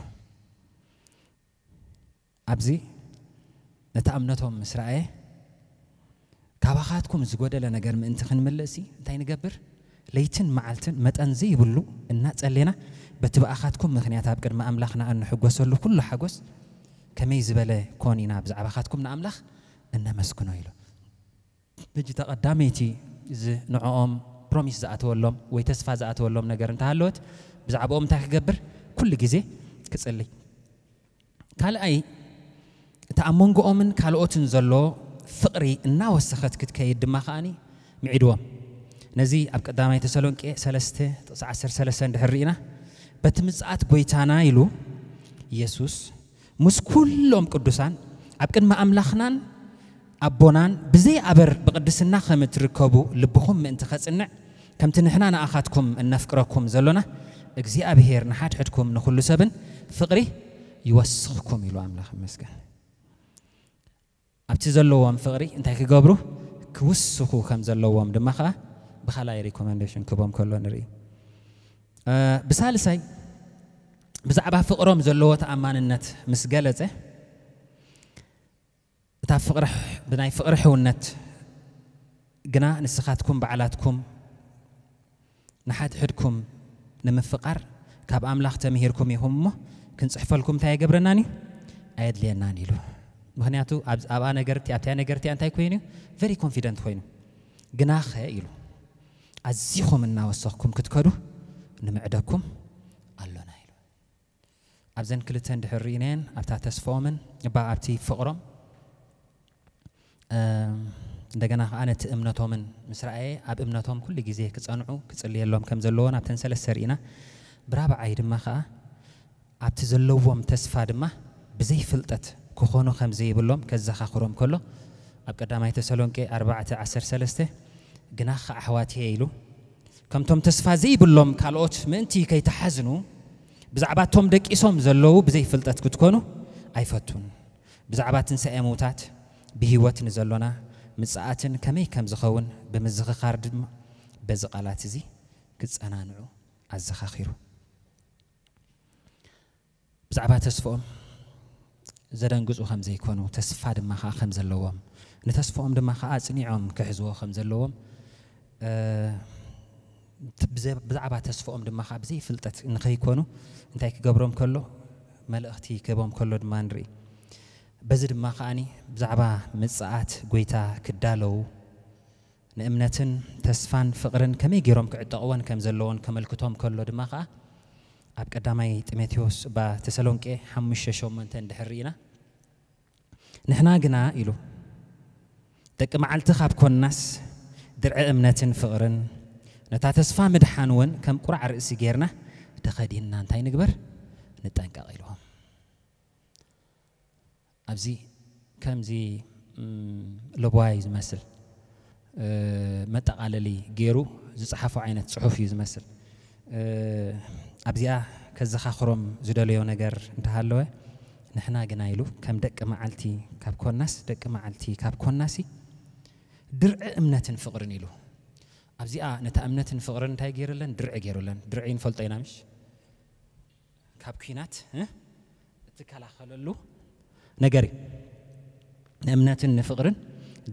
ኣብዚ ነታ እምነቶም ምስ ረኣየ፣ "ካባኻትኩም ዝጎደለ ነገር ምእንቲ ክንምልእሲ እንታይ ንገብር? ለይትን መዓልትን መጠን ዘይብሉ እናጸሌና፣ በቲ ብኣኻትኩም ምኽንያት ኣብ ቅድሚ ኣምላኽና እንሕጎሰሉ ኩሉ ሓጎስ፣ ከመይ ዝበለ ኮን ኢና ብዛዕባኻትኩም ንኣምላኽ እነመስግኖ" ኢሉ። ሕጂ እታ ቀዳመይቲ እዚ ንዕኦም ፕሮሚስ ዝኣተወሎም ወይ ተስፋ ዝኣተወሎም ነገር እንተሃለወት፣ ብዛዕባኦም እንታይ ክገብር? ኩሉ ግዜ ክጽሊ። ካልኣይ፣ እቲ ኣብ መንጎኦምን ካልኦትን ዘሎ ፍቕሪ እናወሰኸት ክትከይድ ድማ ከኣኒ ምዒድዎም። ነዚ ኣብ ቀዳማይ ተሰሎንቄ ሰለስተ ጥቕሲ ዓሰርተ ሰለስተ እንድሕር ርኢና፣ "በቲ ምጽኣት ጐይታና" ኢሉ የሱስ፣ "ምስ ኩሎም ቅዱሳን ኣብ ቅድሚ ኣምላኽናን ኣቦናን ብዘይ ኣበር ብቕድስና ከም እትርከቡ ልብኹም ምእንቲ ኸጽንዕ፣ ከምቲ ንሕና ንኣኻትኩም እነፍቅረኩም ዘሎና፣ እግዚኣብሔር ንሓድሕድኩም ንኹሉ ሰብን ፍቕሪ ይወስኽኩም" ኢሉ ኣምላኽ ይመስገን። ኣብቲ ዘለዎም ፍቕሪ እንታይ ክገብሩ? ክውስኹ ከም ዘለዎም ድማ ኸኣ ብኻልኣይ ሪኮመንዴሽን ክቦም ከሎ ንርኢ። እ፣ ብሳልሳይ፣ ብዛዕባ ፍቕሮም ዘለዎ ተኣማንነት ምስ ገለጸ፣ እታ ፍቕሪ፣ ብናይ ፍቕሪ ሕውነት ግና ንስኻትኩም ባዕላትኩም ንሓድሕድኩም ንምፍቓር ካብ ኣምላኽ ተምሂርኩም ኢኹም እሞ፣ ክንጽሕፈልኩም እንታይ ኣይገብረናን እዩ? ኣየድልየናን ኢሉ። ምኽንያቱ ኣብ-፣ ኣብኣ ነገርቲ፣ ኣብቲያ ነገርቲያ እንታይ ኮይኑ እዩ? ቨሪ ኮንፊደንት ኮይኑ። ግናኸ ኢሉ፣ ኣዚኹም እናወሰኽኩም ክትከዱ ንምዕደኩም ኣሎና ኢሉ። ኣብዘን ክልተ እንድሕር ርኢናየን፣ ኣብታ ተስፍኦምን እባ ኣብቲ ፍቕሮም፣ እ፣ እንደገና ከኣ ነቲ እምነቶምን ምስ ረኣየ፣ ኣብ እምነቶም ኩሉ ግዜ ክጸንዑ፣ ክጽልየሎም ከም ዘለዎን ኣብተን ሰለስተ ርኢና። ብራብዓይ ድማ ከኣ ኣብቲ ዘለዎም ተስፋ ድማ ብዘይ ፍልጠት ክኾኑ ከም ዘይብሎም ከዘኻኽሮም ከሎ፣ ኣብ ቀዳማይ ተሰሎንቄ ኣርባዕተ ዓሰርተ ሰለስተ፣ "ግናኸ ኣሕዋትየ" ኢሉ፣ "ከምቶም ተስፋ ዘይብሎም ካልኦት ምእንቲ ከይትሓዝኑ፣ ብዛዕባቶም ደቂሶም ዘለዉ ብዘይ ፍልጠት ክትኮኑ ኣይፈቱን። ብዛዕባ ትንሳኤ ምዉታት፣ ብህይወት ንዘሎና ምጽኣትን ከመይ ከም ዝኸውን ብምዝኽኻር ድማ በዚ ቃላት እዚ ክጸናንዑ ኣዘኻኺሩ።" ብዛዕባ ተስፍኦም ዘደንግጹ ከም ዘይኮኑ፣ ተስፋ ድማ ከኣ ከም ዘለዎም፣ ንተስፍኦም ድማ ከኣ ኣጽኒዖም ክሕዝዎ ከም ዘለዎም፣ እ፣ ብዘ-፣ ብዛዕባ ተስፍኦም ድማ ከኣ ብዘይ ፍልጠት ንኸይኮኑ እንታይ ክገብሮም ከሎ፣ መልእኽቲ ክህቦም ከሎ ድማ ንርኢ። በዚ ድማ ከኣኒ ብዛዕባ ምጽኣት ጐይታ ክዳለዉ፣ ንእምነትን ተስፋን ፍቕርን ከመይ ገይሮም ክዕጠቕወን ከም ዘለዎን ከመልክቶም ከሎ ድማ ኸኣ፣ ኣብ ቀዳማይ ጢሞቴዎስ፣ እባ ተሰሎንቄ ሓሙሽተ ሸሞንተ እንድሕር ርኢና፣ "ንሕና ግና" ኢሉ፣ "ደቂ መዓልቲ ካብ ኮንናስ፣ ድርዒ እምነትን ፍቕርን፣ ነታ ተስፋ ምድሓን እውን ከም ቁራዕ ርእሲ ጌርና ተኸዲንና እንታይ ንግበር? ንጠንቀቕ" ኢልዎም። ኣብዚ ከምዚ፣ እም፣ ለበዋይ ዝመስል፣ እ፣ መጠቓለሊ ገይሩ ዝጸሓፎ ዓይነት ጽሑፍ እዩ ዝመስል። እ፣ ኣብዚኣ ከዘኻኽሮም ዝደለዮ ነገር እንተሃለወ፣ "ንሕና ግና" ኢሉ፣ "ከም ደቂ መዓልቲ ካብ ኮናስ፣ ደቂ መዓልቲ ካብ ኮናሲ፣ ድርዒ እምነትን ፍቕርን" ኢሉ። ኣብዚኣ ነታ እምነትን ፍቕርን እንታይ ገይሩለን? ድርዒ ገይሩለን። ድርዒ ንፈልጦ ኢና፣ ምሽ? ካብ ኲናት፣ እ፣ እትከላኸለሉ ነገር እዩ። ንእምነትን ንፍቕርን፣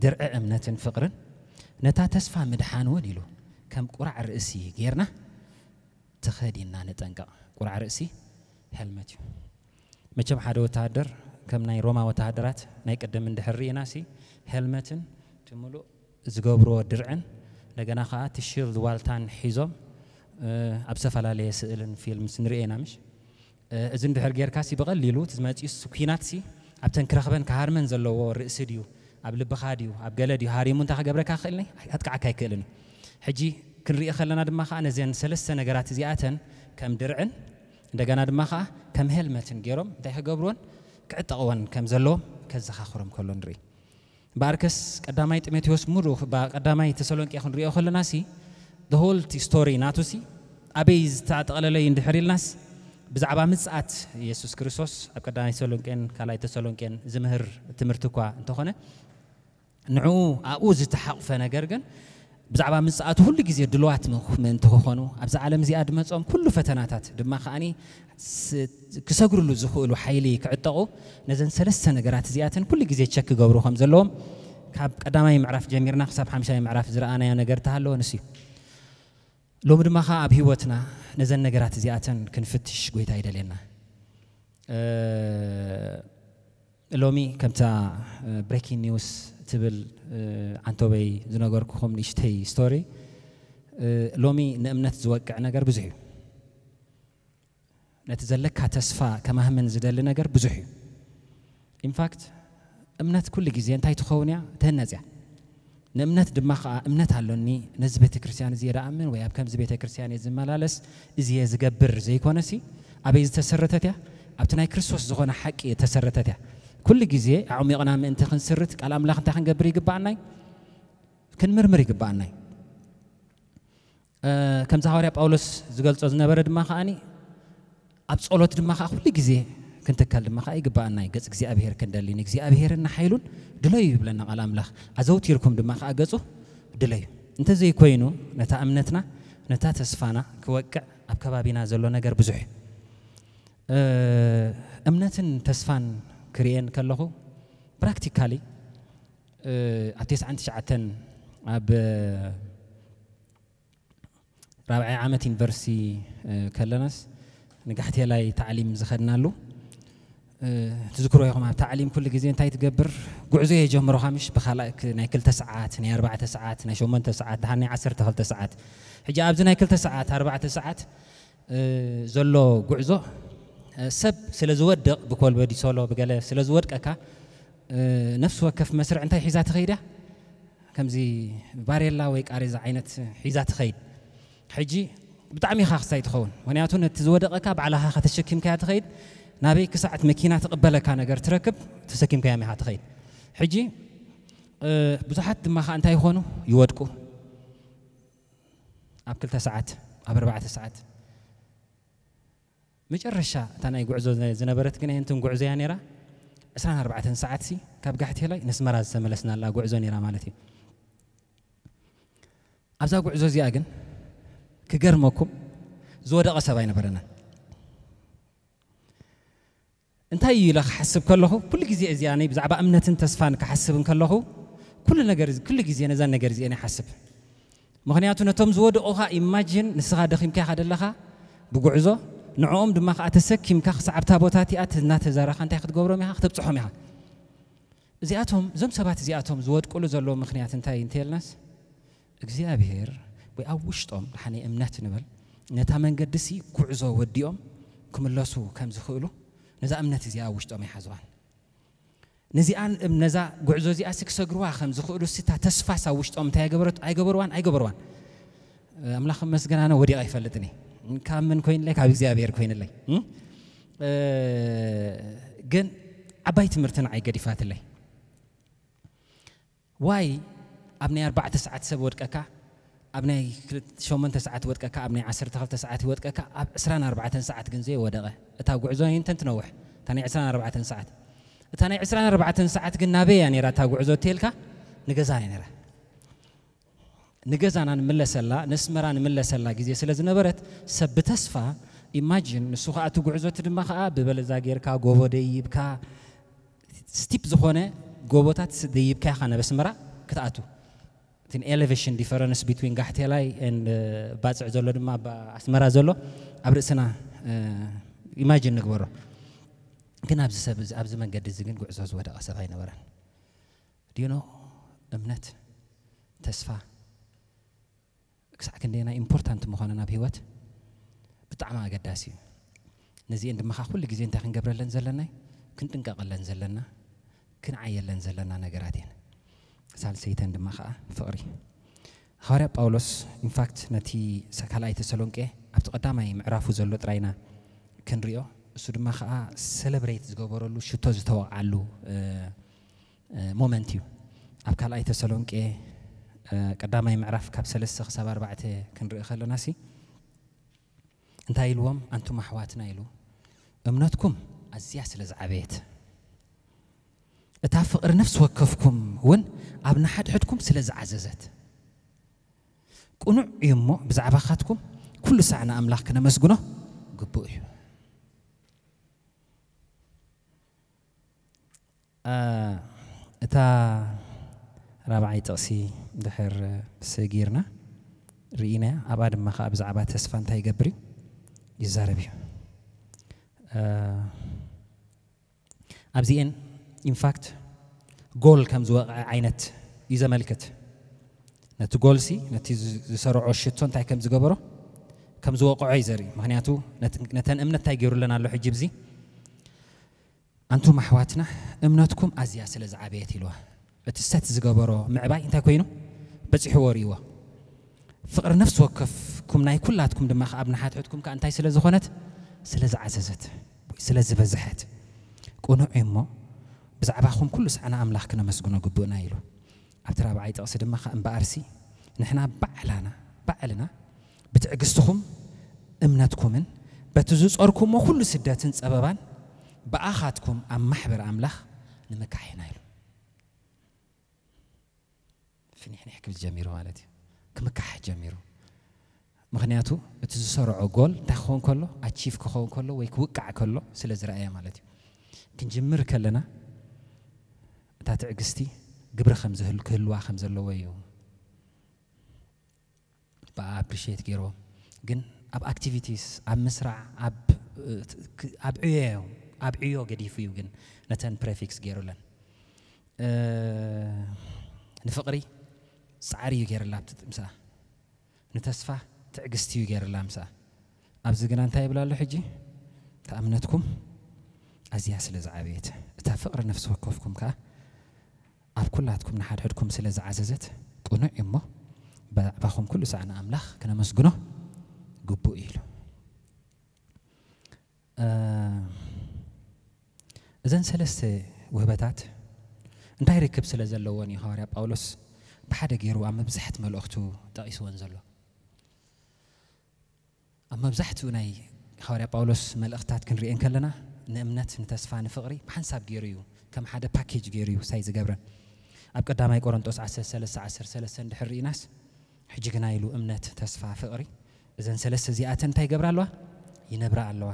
ድርዒ እምነትን ፍቕርን፣ ነታ ተስፋ ምድሓን እውን ኢሉ፣ ከም ቁራዕ ርእሲ ጌርና ተኸዲንና ንጠንቀቕ። ቁራዕ ርእሲ ሄልመት እዩ። መቸም ሓደ ወተሃደር፣ ከም ናይ ሮማ ወተሃደራት ናይ ቅድም እንድሕር ርኢናሲ፣ ሄልመትን እቲ ምሉእ ዝገብርዎ ድርዕን እንደገና ከዓ እቲ ሺልድ ዋልታን ሒዞም ኣብ ዝተፈላለየ ስእልን ፊልምስ ንሪኦ ኢና ምሽ? እዚ እንድሕር ጌርካሲ ብቐሊሉ እቲ ዝመፅኡስ ኩናትሲ ኣብተን ክረኽበን ክሃርመን ዘለዎ ርእሲ ድዩ ኣብ ልብኻ ድዩ ኣብ ገለ ድዩ ሃሪሙ እንታይ ክገብረካ ክኽእልኒ ኣጥቃዓካ ኣይክእልን እዩ። ሕጂ ክንሪኦ ከለና ድማ ከዓ ነዘን ሰለስተ ነገራት እዚኣተን ከም ድርዕን እንደገና ድማ ከዓ ከም ሄልመትን ገይሮም እንታይ ክገብርዎን ክዕጠቕወን ከም ዘለዎም ከዘኻኽሮም ከሎ ንርኢ። በኣርከስ ቀዳማይ ጢሞቴዎስ ሙሉ ቀዳማይ ተሰሎንቄ ክንሪኦ ከለና ሲ ሆል ስቶሪ ናቱ ሲ ኣበይ ዝተጠቕለለይ እንድሕር ኢልናስ ብዛዕባ ምጽኣት የሱስ ክርስቶስ ኣብ ቀዳማይ ተሰሎንቄን ካልኣይ ተሰሎንቄን ዝምህር ትምህርቲ እኳ እንተኾነ ንዕኡ ኣብኡ ዝተሓቕፈ ነገር ግን ብዛዕባ ምጽኣቱ ኩሉ ግዜ ድልዋት ምእንቲ ክኾኑ ኣብዛ ዓለም እዚኣ ድመጾም ኩሉ ፈተናታት ድማ ከዓኒ ክሰግርሉ ዝኽእሉ ሓይሊ ክዕጠቑ ነዘን ሰለስተ ነገራት እዚኣተን ኩሉ ግዜ ቸክ ክገብሩ ከም ዘለዎም ካብ ቀዳማይ ምዕራፍ ጀሚርና ክሳብ ሓምሻይ ምዕራፍ ዝረኣናዮ ነገር ተሃለወ ንሱ እዩ። ሎሚ ድማ ከዓ ኣብ ህይወትና ነዘን ነገራት እዚኣተን ክንፍትሽ ጎይታ ይደልየና። ሎሚ ከምታ ብሬኪንግ ኒውስ ትብል ዓንቶበይ ዝነገርኩኹም ንእሽተይ ስቶሪ። ሎሚ ንእምነት ዝወቅዕ ነገር ብዙሕ እዩ። ነቲ ዘለካ ተስፋ ከማህምን ዝደሊ ነገር ብዙሕ እዩ። ኢንፋክት እምነት ኩሉ ግዜ እንታይ ትኸውን እያ? ትህነፅ እያ። ንእምነት ድማ ከዓ እምነት ኣሎኒ፣ ነዚ ቤተ ክርስቲያን እዚ እየ ደኣምን ወይ ኣብ ከምዚ ቤተ ክርስቲያን እየ ዝመላለስ፣ እዚ እየ ዝገብር ዘይኮነሲ ኣበይ ዝተሰረተት እያ? ኣብቲ ናይ ክርስቶስ ዝኾነ ሓቂ ዝተሰረተት እያ። ኩሉ ግዜ ኣዕሚቕና ምእንቲ ክንስርት ቃል ኣምላኽ እንታይ ክንገብር ይግባኣናይ? ክንምርምር ይግባኣናይ። ከምዚ ሃዋርያ ጳውሎስ ዝገልጾ ዝነበረ ድማ ከዓኒ ኣብ ጸሎት ድማ ከዓ ኩሉ ግዜ ክንትከል ድማ ከዓ ይግባኣና እዩ። ገጽ እግዚኣብሔር ክንደሊ ንእግዚኣብሔርን ንሓይሉን ድለዩ ይብለና ቃል ኣምላኽ። ኣዘውቲርኩም ድማ ከዓ ገጹ ድለዩ። እንተዘይኮይኑ ነታ እምነትና ነታ ተስፋና ክወቅዕ ኣብ ከባቢና ዘሎ ነገር ብዙሕ እዩ። እምነትን ተስፋን ክርእየን ከለኹ ፕራክቲካሊ ኣብ ተስዓን ትሽዓተን ኣብ ራብዓይ ዓመት ዩኒቨርሲቲ ከለናስ ንጋሕቴላይ ታዕሊም ዝኸድናሉ ትዝክሮ ኢኹም። ኣብ ታዕሊም ኩሉ ግዜ እንታይ ትገብር? ጉዕዞ እየ ጀምሮኻ ምሽ ብካልእ ናይ ክልተ ሰዓት ናይ ኣርባዕተ ሰዓት ናይ ሸሞንተ ሰዓት ድሓር ናይ ዓሰርተ ክልተ ሰዓት። ሕጂ ኣብዚ ናይ ክልተ ሰዓት ኣርባዕተ ሰዓት ዘሎ ጉዕዞ ሰብ ስለ ዝወድቕ ብኮልበዲ ሶሎ ብገለ ስለ ዝወድቀካ ነፍሲ ወከፍ መስርዕ እንታይ ሒዛ ትኸይድ እያ? ከምዚ ባሬላ ወይ ቃሬዛ ዓይነት ሒዛ ትኸይድ። ሕጂ ብጣዕሚ ኢኻ ክስታይ ትኸውን፣ ምክንያቱ ነቲ ዝወደቐካ ባዕላኻ ከተሸኪምካያ ትኸይድ። ናበይ ክሳዕት መኪና ትቕበለካ ነገር ትረክብ ተሰኪምካያ ኢኻ ትኸይድ። ሕጂ ብዙሓት ድማ ከዓ እንታይ ይኾኑ? ይወድቁ። ኣብ ክልተ ሰዓት ኣብ ኣርባዕተ ሰዓት መጨረሻ እታ ናይ ጉዕዞ ዝነበረት ግን ኣየንትን ጉዕዞ እያ ነይራ። ዕስራን ኣርባዕተን ሰዓት ሲ ካብ ጋሕቴላይ ነስመራ ዝተመለስናላ ጉዕዞ ነይራ ማለት እዩ። ኣብዛ ጉዕዞ እዚኣ ግን ክገርመኩም ዝወደቐ ሰብ ኣይነበረናን። እንታይ እዩ ኢለ ክሓስብ ከለኹ ኩሉ ግዜ እዚኣ ናይ ብዛዕባ እምነትን ተስፋን ክሓስብ እንከለኹ ኩሉ ነገር ኩሉ ግዜ ነዛን ነገር እዚአን ይሓስብ። ምኽንያቱ ነቶም ዝወደቑኻ ኢማጂን ንስኻ ደኺምካ ኢኻ ደለኻ ብጉዕዞ ንዕኦም ድማ ከዓ ተሰኪምካ ክሳዕ ኣብታ ቦታ እቲኣ እናተዛረኻ እንታይ ክትገብሮም ኢኻ? ክተብፅሖም ኢኻ። እዚኣቶም እዞም ሰባት እዚኣቶም ዝወድቁሉ ዘለዉ ምኽንያት እንታይ እንተየልናስ እግዚኣብሔር ወይ ኣብ ውሽጦም ደሓነ እምነት ንበል ነታ መንገዲ ሲ ጉዕዞ ወዲኦም ክምለሱ ከም ዝኽእሉ ነዛ እምነት እዚኣ ኣብ ውሽጦም ይሓዝዋን ነዚኣን ነዛ ጉዕዞ እዚኣ ሲ ክሰግርዋ ከም ዝኽእሉ ሲ እታ ተስፋስ ኣብ ውሽጦም እንታይ ኣይገበረት ኣይገበርዋን ኣይገበርዋን ኣምላኽ መስገን ኣነ ወዲቕ ኣይፈልጥን ካብ ምን ኮይንለይ ካብ እግዚኣብሔር ኮይንለይ ግን ዓባይ ትምህርቲ ንዓይ ገዲፋትለይ ዋይ ኣብ ናይ ኣርባዕተ ሰዓት ሰብ ወድቀካ ኣብ ናይ ሸሞንተ ሰዓት ወድቀካ ኣብ ናይ ዓሰርተ ክልተ ሰዓት ይወድቀካ ኣብ ዕስራን ኣርባዕተን ሰዓት ግን ዘይወደቐ እታ ጉዕዞ ይንተን ትነውሕ እታ ናይ ዕስራን ኣርባዕተን ሰዓት እታ ናይ ዕስራን ኣርባዕተን ሰዓት ግን ናበይ እያ ነይራ እታ ጉዕዞ እትልካ ንገዛ እያ ነይራ ንገዛና ንምለሰላ ነስመራ ንምለሰላ ግዜ ስለ ዝነበረት ሰብ ብተስፋ ኢማጂን ንሱ ከዓ እቲ ጉዕዞ እቲ ድማ ከዓ ብበለዛ ጌርካ ጎቦ ደይብካ ስቲፕ ዝኾነ ጎቦታት ደይብካ ኢኻ ናብ ኣስመራ ክትኣቱ እቲ ኤሌቬሽን ዲፈረንስ ቢትዊን ጋሕቴላይ ባፅዕ ዘሎ ድማ ኣስመራ ዘሎ ኣብ ርእስና ኢማጂን ንግበሮ ግን ኣብዚ ሰብ ኣብዚ መንገዲ እዚ ግን ጉዕዞ ዝወደቐ ሰብ ኣይነበረን ድዩኖ እምነት ተስፋ ክሳዕ ክንደየናይ ኢምፖርታንት ምዃነን ኣብ ህይወት ብጣዕሚ ኣገዳሲ እዩ። ነዚአን ድማ ከዓ ኩሉ ግዜ እንታይ ክንገብረለን ዘለና እዩ? ክንጥንቀቐለን ዘለና፣ ክንዓየለን ዘለና ነገራት እየን። ሳልሰይተን ድማ ከዓ ፍቕሪ። ሃዋርያ ጳውሎስ ኢንፋክት ነቲ ካልኣይ ተሰሎንቄ ኣብቲ ቀዳማይ ምዕራፉ ዘሎ ጥራይና ክንሪኦ፣ እሱ ድማ ከዓ ሰለብሬት ዝገበረሉ ሽቶ ዝተወቕዓሉ ሞመንት እዩ። ኣብ ካልኣይ ተሰሎንቄ ቀዳማይ ምዕራፍ ካብ ሰለስተ ክሳብ ኣርባዕተ ክንርኢ ከለና ሲ እንታይ ኢልዎም? ኣንቱም ኣሕዋትና ኢሉ፣ እምነትኩም ኣዝያ ስለ ዝዓበየት፣ እታ ፍቕሪ ነፍሲ ወከፍኩም እውን ኣብ ንሓድሕድኩም ስለ ዝዓዘዘት፣ ቅኑዕ እዩ እሞ ብዛዕባኻትኩም ኩሉ ሳዕ ንኣምላኽ ክነመስግኖ ግቡእ እዩ። እታ ራብዓይ ጥቕሲ ድሕር ስጊርና ርኢናያ። ኣብኣ ድማ ከዓ ብዛዕባ ተስፋ እንታይ ይገብር እዩ? ይዛረብ እዩ። ኣብዚኤን ኢንፋክት ጎል ከም ዝወቕዐ ዓይነት እዩ ዘመልክት። ነቲ ጎልሲ ነቲ ዝሰርዖ ሽቶ እንታይ ከም ዝገበሮ ከም ዝወቕዖ እዩ ዘርኢ። ምክንያቱ ነተን እምነት እንታይ ገይሩለን ኣሎ ሕጂ ብዚ ኣንቱም ኣሕዋትና እምነትኩም ኣዝያ ስለ ዝዓበየት ኢልዋ። እቲ ሰት ዝገበሮ ምዕባይ እንታይ ኮይኑ በፂሕዎ ርእይዎ። ፍቕሪ ነፍሲ ወከፍኩም ናይ ኩላትኩም ድማ ከኣ ኣብ ንሓትሕትኩም ከኣ እንታይ ስለ ዝኾነት? ስለ ዝዓዘዘት፣ ስለ ዝበዝሐት። ቅኑዕ እዩ እሞ ብዛዕባኹም ኩሉ ሳዕና ኣምላኽ ክነመስግኖ ግቡእና ኢሉ። ኣብቲ ራብዓይ ጥቕሲ ድማ ከኣ እምበኣርሲ ንሕና ባዕላና ባዕልና ብትዕግስትኹም እምነትኩምን በቲ ዝጾርኩሞ ኩሉ ስደትን ጸበባን ብኣኻትኩም ኣብ ማሕበር ኣምላኽ ንምካሕ ኢና ኢሉ። ፍኒሕኒሕ ክብል ጀሚሩ ማለት እዩ። ክምካሕ ጀሚሩ። ምክንያቱ እቲ ዝሰርዖ ጎል እንታይ ክኸውን ከሎ፣ ኣቺቭ ክኸውን ከሎ ወይ ክውቃዕ ከሎ ስለ ዝረኣየ ማለት እዩ። ክንጅምር ከለና እታ ትዕግስቲ ግብሪ ከም ዝህል ክህልዋ ከም ዘለዎ እዩ። ብኣ ኣፕሪሺየት ገይርዎም። ግን ኣብ ኣክቲቪቲስ፣ ኣብ ምስራዕ፣ ኣብ ኣብ ዕዮ እዮም፣ ኣብ ዕዮ ገዲፉ እዩ ግን ነተን ፕሬፊክስ ገይሩለን። ንፍቕሪ ጻዕሪ እዩ ገይርላ ኣብቲ ምስኣ። ንተስፋ ትዕግስቲ እዩ ገይርላ ምስኣ። ኣብዚ ግና እንታይ ይብል ኣሎ ሕጂ? እታ እምነትኩም ኣዝያ ስለ ዝዓበየት፣ እታ ፍቕሪ ነፍሲ ወከፍኩም ከኣ ኣብ ኩላትኩም ንሓድሕድኩም ስለ ዝዓዘዘት፣ ቅኑዕ እዩ እሞ ብዛዕባኹም ኩሉ ሳዕ ንኣምላኽ ክነመስግኖ ግቡእ እዩ ኢሉ። እዘን ሰለስተ ውህበታት እንታይ ርክብ ስለ ዘለወን እዩ ሃዋርያ ጳውሎስ ብሓደ ገይሩ ኣብ መብዛሕት መልእኽቱ ጠቒስወን ዘሎ? ኣብ መብዛሕትኡ ናይ ሃዋርያ ጳውሎስ መልእኽታት ክንሪኤን ከለና ንእምነት፣ ንተስፋ፣ ንፍቕሪ ብሓንሳብ ገይሩ እዩ፣ ከም ሓደ ፓኬጅ ገይሩ እዩ ሳይ ዝገብረን። ኣብ ቀዳማይ ቆሮንጦስ ዓሰርተ ሰለስተ ዓሰርተ ሰለስተ እንድሕር ርኢናስ ሕጂ ግና ኢሉ እምነት፣ ተስፋ፣ ፍቕሪ እዘን ሰለስተ እዚኣተን እንታይ ይገብራ ኣለዋ? ይነብራ ኣለዋ።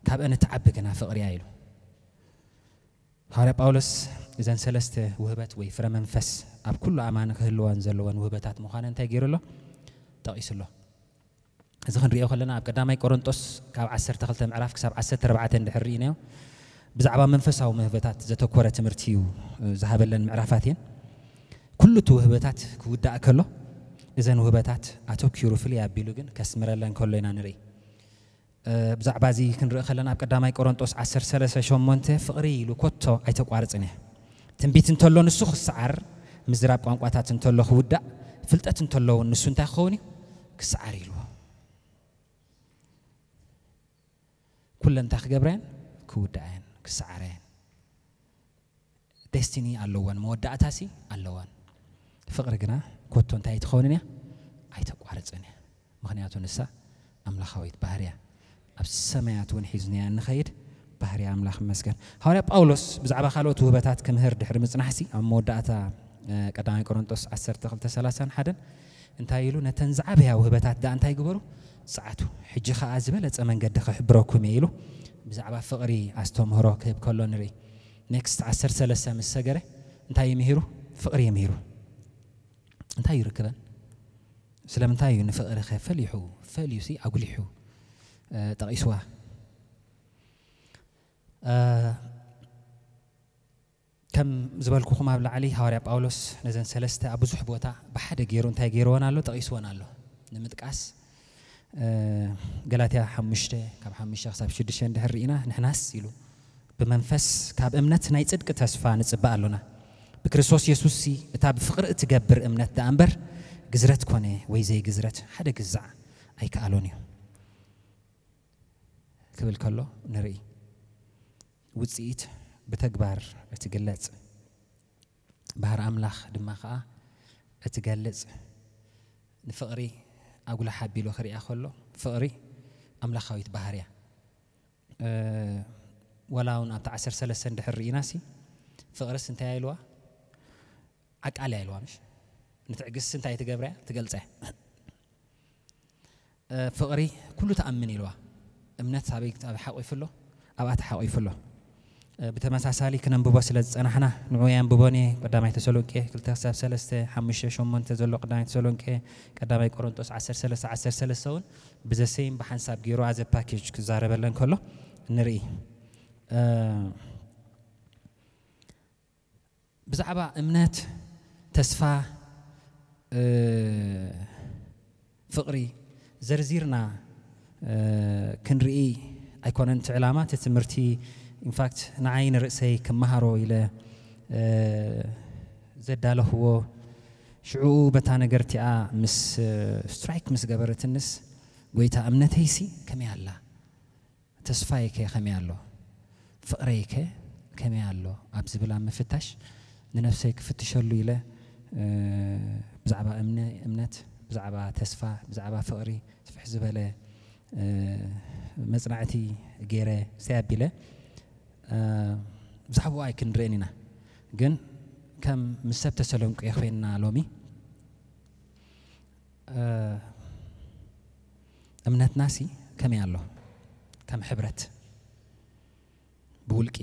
ካብአን እትዓቢ ግና ፍቕሪ እያ ኢሉ። ሃዋርያ ጳውሎስ እዘን ሰለስተ ውህበት ወይ ፍረ መንፈስ ኣብ ኩሉ ኣማኒ ክህልወን ዘለወን ውህበታት ምዃነ እንታይ ገይሩ ኣሎ? ጠቒሱ ኣሎ። እዚ ክንሪኦ ከለና ኣብ ቀዳማይ ቆሮንጦስ ካብ ዓሰርተ ክልተ ምዕራፍ ክሳብ ዓሰርተ ኣርባዕተ እንድሕር ርኢናዮ ብዛዕባ መንፈሳዊ ውህበታት ዘተኮረ ትምህርቲ እዩ ዝሃበለን ምዕራፋት እየን። ኩሉ እቲ ውህበታት ክውዳእ ከሎ እዘን ውህበታት ኣተኪሩ ፍልይ ኣቢሉ ግን ከስምረለን ከሎ ኢና ንርኢ። ብዛዕባ እዚ ክንርኢ ከለና ኣብ ቀዳማይ ቆሮንጦስ ዓሰርተ ሰለስተ ሸሞንተ ፍቕሪ ኢሉ ኮቶ ኣይተቋርጽን እየ። ትንቢት እንተሎ ንሱ ክሰዓር፣ ምዝራብ ቋንቋታት እንተሎ ክውዳእ፣ ፍልጠት እንተሎ እውን ንሱ እንታይ ክኸውን እዩ? ክሰዓር ኢልዎ። ኩለን እንታይ ክገብራ እየን? ክውዳኣ እየን፣ ክሰዓራ እየን። ዴስቲኒ ኣለወን፣ መወዳእታሲ ኣለወን። ፍቕሪ ግና ኮቶ እንታይ ኣይትኸውንን እያ? ኣይተቋርጽን እያ። ምኽንያቱ ንሳ ኣምላኻዊት ባህሪ እያ። ኣብ ሰማያት እውን ሒዝናያ እንኸይድ ባህሪ ኣምላኽ ይመስገን። ሃዋርያ ጳውሎስ ብዛዕባ ካልኦት ውህበታት ክምህር ድሕሪ ምጽናሕሲ ኣብ መወዳእታ ቀዳማይ ቆሮንጦስ ዓሰርተ ክልተ ሰላሳን ሓደን እንታይ ኢሉ? ነተን ዝዓበያ ውህበታት ደኣ እንታይ ግበሩ? ጸዓቱ። ሕጂ ኸኣ ዝበለጸ መንገዲ ክሕብረኩም እየ ኢሉ ብዛዕባ ፍቕሪ ኣስተምህሮ ክህብ ከሎ ንርኢ። ኔክስት ዓሰርተ ሰለስተ ምስ ሰገረ እንታይ እዩ ምሂሩ? ፍቕሪ እዩ ምሂሩ። እንታይ እዩ ርክበን? ስለምንታይ እዩ ንፍቕሪ ከ ፈሊሑ፣ ፈልዩሲ ኣጉሊሑ ጠቒስዋ? ከም ዝበልኩኹም ኣብ ላዕሊ ሃዋርያ ጳውሎስ ነዘን ሰለስተ ኣብ ብዙሕ ቦታ ብሓደ ገይሩ እንታይ ገይርወን ኣሎ? ጠቒስወን ኣሎ። ንምጥቃስ፣ ገላትያ ሓሙሽተ ካብ ሓሙሽተ ክሳብ ሽዱሽተ እንድሕር ርኢና፣ ንሕናስ ኢሉ ብመንፈስ ካብ እምነት ናይ ጽድቂ ተስፋ ንጽበ ኣሎና። ብክርስቶስ የሱስሲ እታ ብፍቕሪ እትገብር እምነት ደኣ እምበር፣ ግዝረት ኮነ ወይ ዘይግዝረት ሓደ ግዛዕ ኣይከኣሎን እዩ። ክብል ከሎ ንርኢ። ውጽኢት ብተግባር እትግለጽ፣ ባህሪ ኣምላኽ ድማ ከኣ እትገልጽ፣ ንፍቕሪ ኣጉላ ሓቢሉ ክሪኣ ከሎ፣ ፍቕሪ ኣምላኻዊት ባህርያ። ወላ እውን ኣብቲ ዓሰርተ ሰለስተ እንድሕር ርኢናሲ፣ ፍቕርስ እንታይ ኢልዋ? ዓቃል እያ ኢልዋ፣ ምሽ? ንትዕግስቲ እንታይ ትገብራ እያ? ትገልጻ እያ። ፍቕሪ ኩሉ ትኣምን ኢልዋ። እምነት ኣበይ ሓቂፉ ኣሎ? ኣብኣ ተሓቂፉ ኣሎ። ብተመሳሳሊ ክነንብቦ ስለ ዝጸናሕና፣ ንዑ የንብቦን እየ። ቀዳማይ ተሰሎንቄ ክልተ ክሳብ ሰለስተ፣ ሓሙሽተ ሸሞንተ ዘሎ ቀዳማይ ተሰሎንቄ፣ ቀዳማይ ቆሮንጦስ ዓሰርተ ሰለስተ ዓሰርተ ሰለስተ እውን ብዘሰይም ብሓንሳብ ገይሩ ኣዘ ፓኬጅ ክዛረበለን ከሎ ንርኢ። ብዛዕባ እምነት፣ ተስፋ፣ ፍቕሪ ዘርዚርና ክንርኢ ኣይኮነን እቲ ዕላማ እቲ ትምህርቲ። ኢንፋክት ንዓይ ንርእሰይ ክመሃሮ ኢለ ዘዳለኽዎ፣ ሽዕኡ በታ ነገር እቲኣ ምስ ስትራይክ ምስ ገበረትንስ፣ ጎይታ፣ እምነተይሲ ከመይ ኣላ? ተስፋይከ ከመይ ኣሎ? ፍቕረይከ ከመይ ኣሎ? ኣብ ዝብል ኣብ ምፍታሽ ንነፍሰይ ክፍትሸሉ ኢለ፣ ብዛዕባ እምነት፣ ብዛዕባ ተስፋ፣ ብዛዕባ ፍቕሪ ስፍሕ ዝበለ መጽናዕቲ ገይረ ሰይ ኣቢለ። ብዛዕባኡ ኣይክንርእን ኢና፣ ግን ከም ምስ ሰብ ተሰሎንቄ ኮይንና ሎሚ፣ እምነትናሲ ከመይ ኣሎ? ከም ሕብረት ብውልቂ።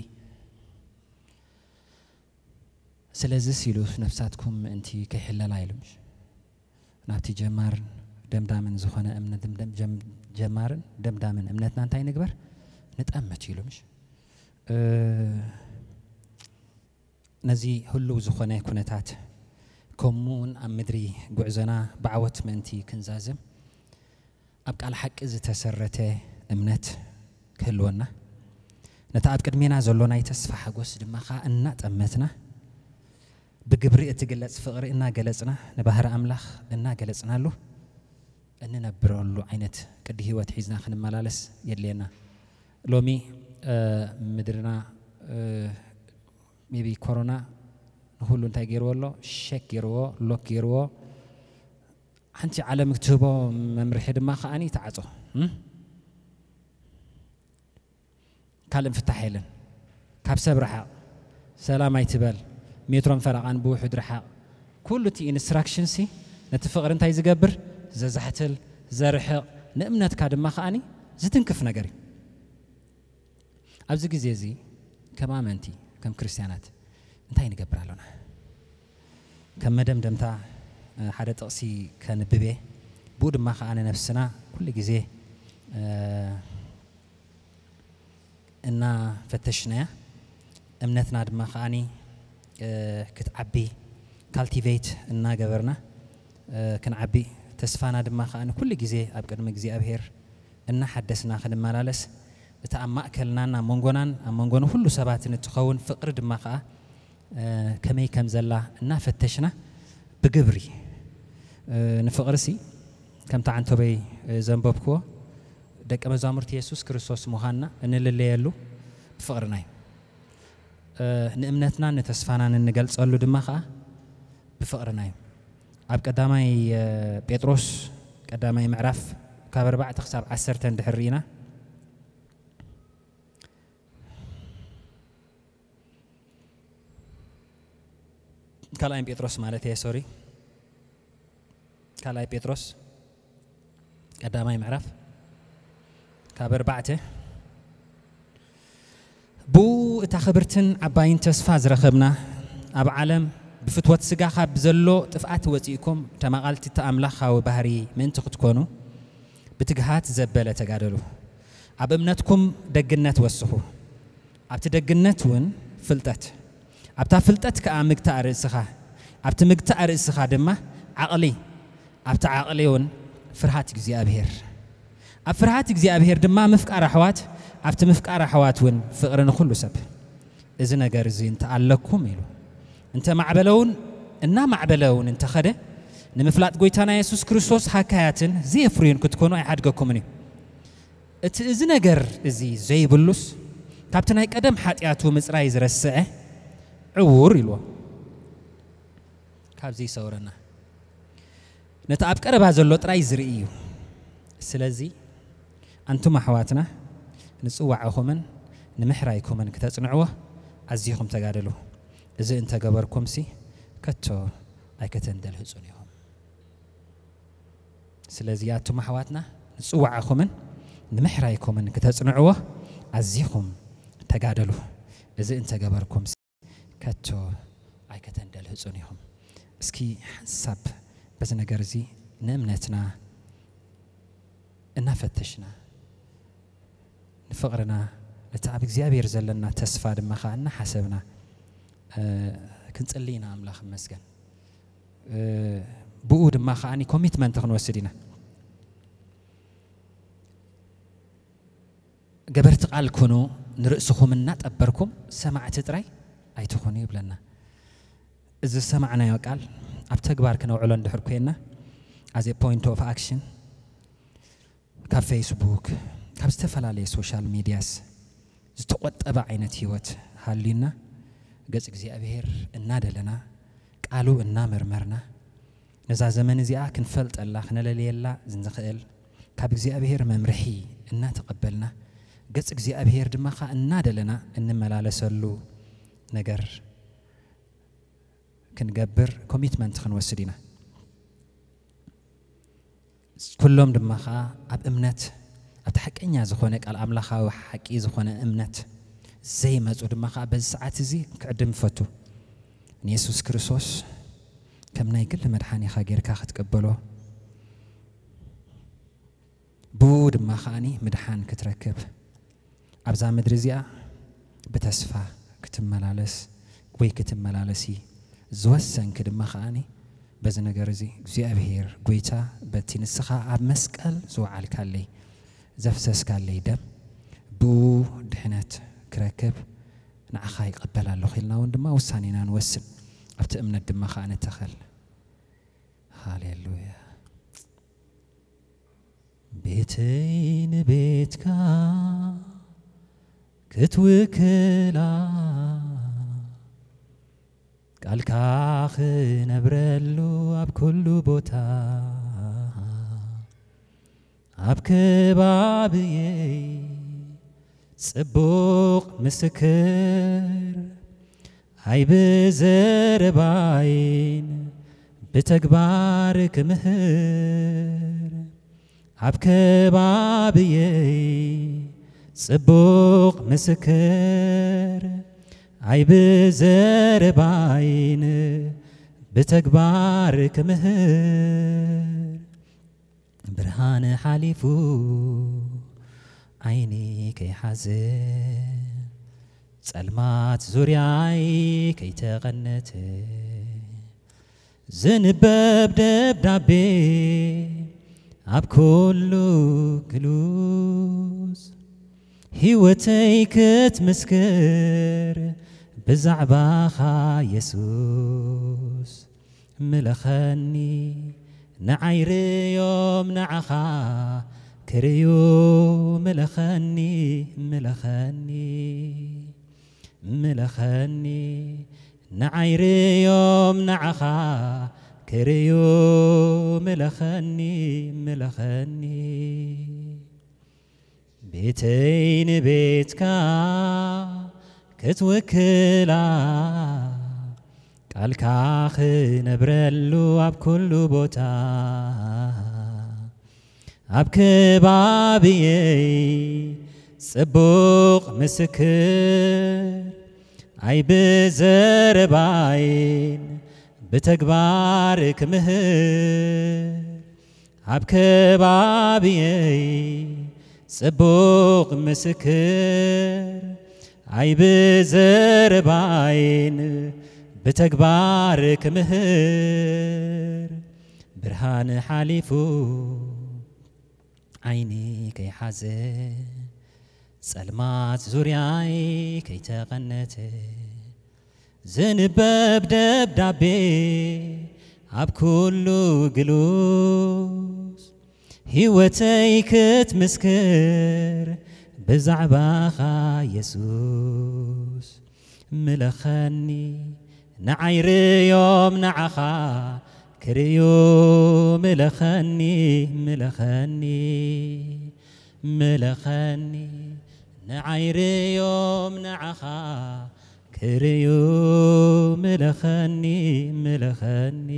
ስለዚስ ኢሉ፣ ነፍሳትኩም ምእንቲ ከይሕለላ ኢሉ፣ ምሽ? ናብቲ ጀማርን ደምዳምን ዝኾነ እምነት፣ ደም-፣ ጀም-፣ ጀማርን ደምዳምን እምነትና እንታይ ንግበር? ንጠምት ኢሉ፣ ምሽ? ነዚ ህሉው ዝኾነ ኩነታት፣ ከምኡውን ኣብ ምድሪ ጉዕዞና ብዓወት ምእንቲ ክንዛዝም፣ ኣብ ቃል ሓቂ ዝተሰረተ እምነት ክህልወና፣ ነቲ ኣብ ቅድሜና ዘሎ ናይ ተስፋ ሓጎስ ድማ ኸኣ እናጠመትና፣ ብግብሪ እትግለጽ ፍቕሪ እናገለጽና፣ ንባህሪ ኣምላኽ እናገለጽናሉ እንነብረሉ ዓይነት ቅዲ ህይወት ሒዝና ክንመላለስ የድልየና። ሎሚ፣ እ፣ ምድርና፣ እ፣ ሜቢ ኮሮና ንኹሉ እንታይ ገይርዎ ኣሎ? ሸክ ገይርዎ፣ ሎክ ገይርዎ። ሓንቲ ዓለም እትህቦ መምርሒ ድማ ከኣኒ ተዓጾ። እም? ካልእ ፍታሕ የለን። ካብ ሰብ ርሓቕ፣ ሰላም ኣይትበል፣ ሜትሮን ፈረቓን ብውሑድ ርሓቕ። ኩሉ እቲ ኢንስትራክሽንሲ ነቲ ፍቕሪ እንታይ ዝገብር? ዘዛሕትል፣ ዘርሕቕ፣ ንእምነትካ ድማ ከኣኒ ዝትንክፍ ነገር እዩ። ኣብዚ ግዜ እዚ ከም ኣመንቲ፣ ከም ክርስትያናት እንታይ ንገብር ኣሎና? ከም መደምደምታ፣ እ፣ ሓደ ጥቕሲ ከንብብ እየ። ብኡ ድማ ከኣ ንነፍስና ኩሉ ግዜ፣ እ፣ እናፈተሽናያ፣ እምነትና ድማ ከኣኒ፣ እ፣ ክትዓቢ ካልቲቬት እናገበርና፣ እ፣ ክንዓቢ፣ ተስፋና ድማ ከኣኒ ኩሉ ግዜ ኣብ ቅድሚ እግዚኣብሔር እናሓደስና ክንመላለስ፣ እቲ ኣብ ማእከልናን ኣብ መንጎናን ኣብ መንጎ ንኹሉ ሰባትን እትኸውን ፍቕሪ ድማ ከኣ፣ እ፣ ከመይ ከም ዘላ እናፈተሽና ብግብሪ፣ እ፣ ንፍቕርሲ ከምቲ ዓንቶበይ፣ እ፣ ዘንበብክዎ ደቀ መዛሙርቲ የሱስ ክርስቶስ ምዃንና እንልለየሉ ብፍቕርና እዩ። እ፣ ንእምነትናን ንተስፋናን እንገልጸሉ ድማ ከኣ ብፍቕርና እዩ። ኣብ ቀዳማይ፣ እ፣ ጴጥሮስ ቀዳማይ ምዕራፍ ካብ ኣርባዕተ ክሳብ ዓሰርተ እንድሕር ርኢና፣ ካልኣይ ጴጥሮስ ማለት እየ፣ ሶሪ። ካልኣይ ጴጥሮስ ቀዳማይ ምዕራፍ ካብ ኣርባዕተ፣ ብኡ እታ ክብርትን ዓባይን ተስፋ ዝረኸብና፣ ኣብ ዓለም ብፍትወት ስጋ ካብ ዘሎ ጥፍኣት ወጺእኩም ተማቓልቲ እቲ ኣምላኻዊ ባህሪ ምእንቲ ክትኮኑ ብትግሃት ዘበለ ተጋደሉ። ኣብ እምነትኩም ደግነት ወስኹ፣ ኣብቲ ደግነት እውን ፍልጠት፣ ኣብታ ፍልጠት ከኣ ምግታእ ርእስኻ፣ ኣብቲ ምግታእ ርእስኻ ድማ ዓቕሊ፣ ኣብቲ ዓቕሊ እውን ፍርሃት እግዚኣብሔር። ኣብ ፍርሃት እግዚኣብሔር ድማ ምፍቃር ኣሕዋት፣ ኣብቲ ምፍቃር ኣሕዋት እውን ፍቕሪ ንኹሉ ሰብ። እዚ ነገር እዚ እንተ ኣለኩም ኢሉ፣ እንተ ማዕበለውን እናማዕበለውን እንተኸደ፣ ንምፍላጥ ጎይታና የሱስ ክርስቶስ ሃካያትን ዘየፍርዩን ክትኮኑ ኣይሓድገኩምን እዩ። እቲ እዚ ነገር እዚ ዘይብሉስ፣ ካብቲ ናይ ቀደም ሓጢኣቱ ምጽራይ ዝረስዐ ዕዉር ኢልዎ። ካብዚ ይሰውረና። ነቲ ኣብ ቀረባ ዘሎ ጥራይ ዝርኢ እዩ። ስለዚ ኣንቱም ኣሕዋትና፣ ንጽዋዕኹምን ንምሕራይኩምን ክተጽንዕዎ ኣዚኹም ተጋደሉ። እዚ እንተገበርኩምሲ ከቶ ኣይከተንደልህጹን ኢኹም። ስለዚ ኣቱም ኣሕዋትና፣ ንጽዋዕኹምን ንምሕራይኩምን ክተጽንዕዎ ኣዚኹም ተጋደሉ። እዚ እንተገበርኩምሲ ከቶ ኣይከተንደልህጹን ኢኹም። እስኪ ሓንሳብ በዚ ነገር እዚ ንእምነትና እናፈተሽና፣ ንፍቕርና፣ ነቲ ኣብ እግዚኣብሔር ዘለና ተስፋ ድማ ኸዓ እናሓሰብና፣ እ፣ ክንጽሊ ኢና። ኣምላኽ ይመስገን። እ፣ ብኡ ድማ ኸዓ ኮሚትመንት ክንወስድ ኢና። ገበርቲ ቃል ኩኑ፣ ንርእስኹም እናጠበርኩም ሰማዕቲ ጥራይ ኣይትኹኑ ይብለና። እዚ ዝሰማዕናዮ ቃል ኣብ ተግባር ክነውዕሎ እንድሕር ኮይና፣ as a point of action፣ ካብ ፌስቡክ፣ ካብ ዝተፈላለየ ሶሻል ሚድያስ ዝተቖጠበ ዓይነት ህይወት ሃልዩና፣ ገጽ እግዚኣብሔር እናደለና፣ ቃሉ እናመርመርና፣ ነዛ ዘመን እዚኣ ክንፈልጠላ፣ ክነለልየላ ንኽእል፣ ካብ እግዚኣብሔር መምርሒ እናተቐበልና፣ ገጽ እግዚኣብሔር ድማ ኸዓ እናደለና እንመላለሰሉ ነገር ክንገብር ኮሚትመንት ክንወስድ ኢና። ኩሎም ድማ ኸዓ ኣብ እምነት፣ ኣብቲ ሓቀኛ ዝኾነ ቃል ኣምላኻዊ ሓቂ ዝኾነ እምነት ዘይመጹ ድማ ኸዓ በዚ ሰዓት እዚ ክዕድም ይፈቱ። ንየሱስ ክርስቶስ ከም ናይ ግሊ መድሓኒኻ ጌርካ ክትቅበሎ፣ ብኡ ድማ ኸዓኒ ምድሓን ክትረክብ፣ ኣብዛ ምድሪ እዚኣ ብተስፋ ክትመላለስ ወይ ክትመላለሲ ዝወሰንኪ ድማ ኸዓኒ፣ በዚ ነገር እዚ እግዚኣብሔር ጐይታ በቲ ንስኻ ኣብ መስቀል ዝወዓልካለይ፣ ዘፍሰስካለይ ደም፣ ብኡ ድሕነት ክረክብ ንዓኻ ይቕበል ኣለኹ ኢልና እውን ድማ ውሳኔና ንወስን። ኣብቲ እምነት ድማ ኸዓ ንተኸል። ሃሌሉያ። ቤተይ ንቤትካ ክትውክላ፣ ቃልካ ክነብረሉ ኣብ ኩሉ ቦታ፣ ኣብ ከባብየይ ጽቡቕ ምስክር፣ ኣይ ብዘረባይን ብተግባር ክምህር፣ ኣብ ከባብየይ ጽቡቕ ምስክር፣ ኣይ ብዘረባይን ብተግባር ክምህር፣ ብርሃን ሓሊፉ ዓይኒ ከይሓዘ፣ ጸልማት ዙርያይ ከይተቐነተ፣ ዝንበብ ደብዳቤ ኣብ ኩሉ ግሉጽ፣ ህይወተይ ክትምስክር ብዛዕባኻ የሱስ። ምለኸኒ ንዓይ ርእዮም ንዓኻ ክርእዩ፣ ምለኸኒ፣ ምለኸኒ፣ ምለኸኒ ንዓይ ርእዮም ንዓኻ ክርእዩ፣ ምለኸኒ፣ ምለኸኒ። ቤተይ ንቤትካ ክትውክላ፣ ቃልካ ክነብረሉ ኣብ ኩሉ ቦታ፣ ኣብ ከባብየይ ጽቡቕ ምስክር፣ ኣይ ብዘረባይን ብተግባር ክምህር፣ ኣብ ከባብየይ ጽቡቕ ምስክር፣ ኣይ ብዘረባይን ብተግባር ክምህር፣ ብርሃን ሓሊፉ ዓይኒ ከይሓዘ፣ ጸልማት ዙርያይ ከይተቐነተ፣ ዝንበብ ደብዳቤ ኣብ ኩሉ ግሉስ፣ ህይወተይ ክትምስክር ብዛዕባኻ የሱስ። ምለኸኒ ንዓይ ርእዮም ንዓኻ ክርእዩ፣ ምለኸኒ፣ ምለኸኒ፣ ምለኸኒ ንዓይ ርእዮም ንዓኻ ክርእዩ፣ ምለኸኒ፣ ምለኸኒ።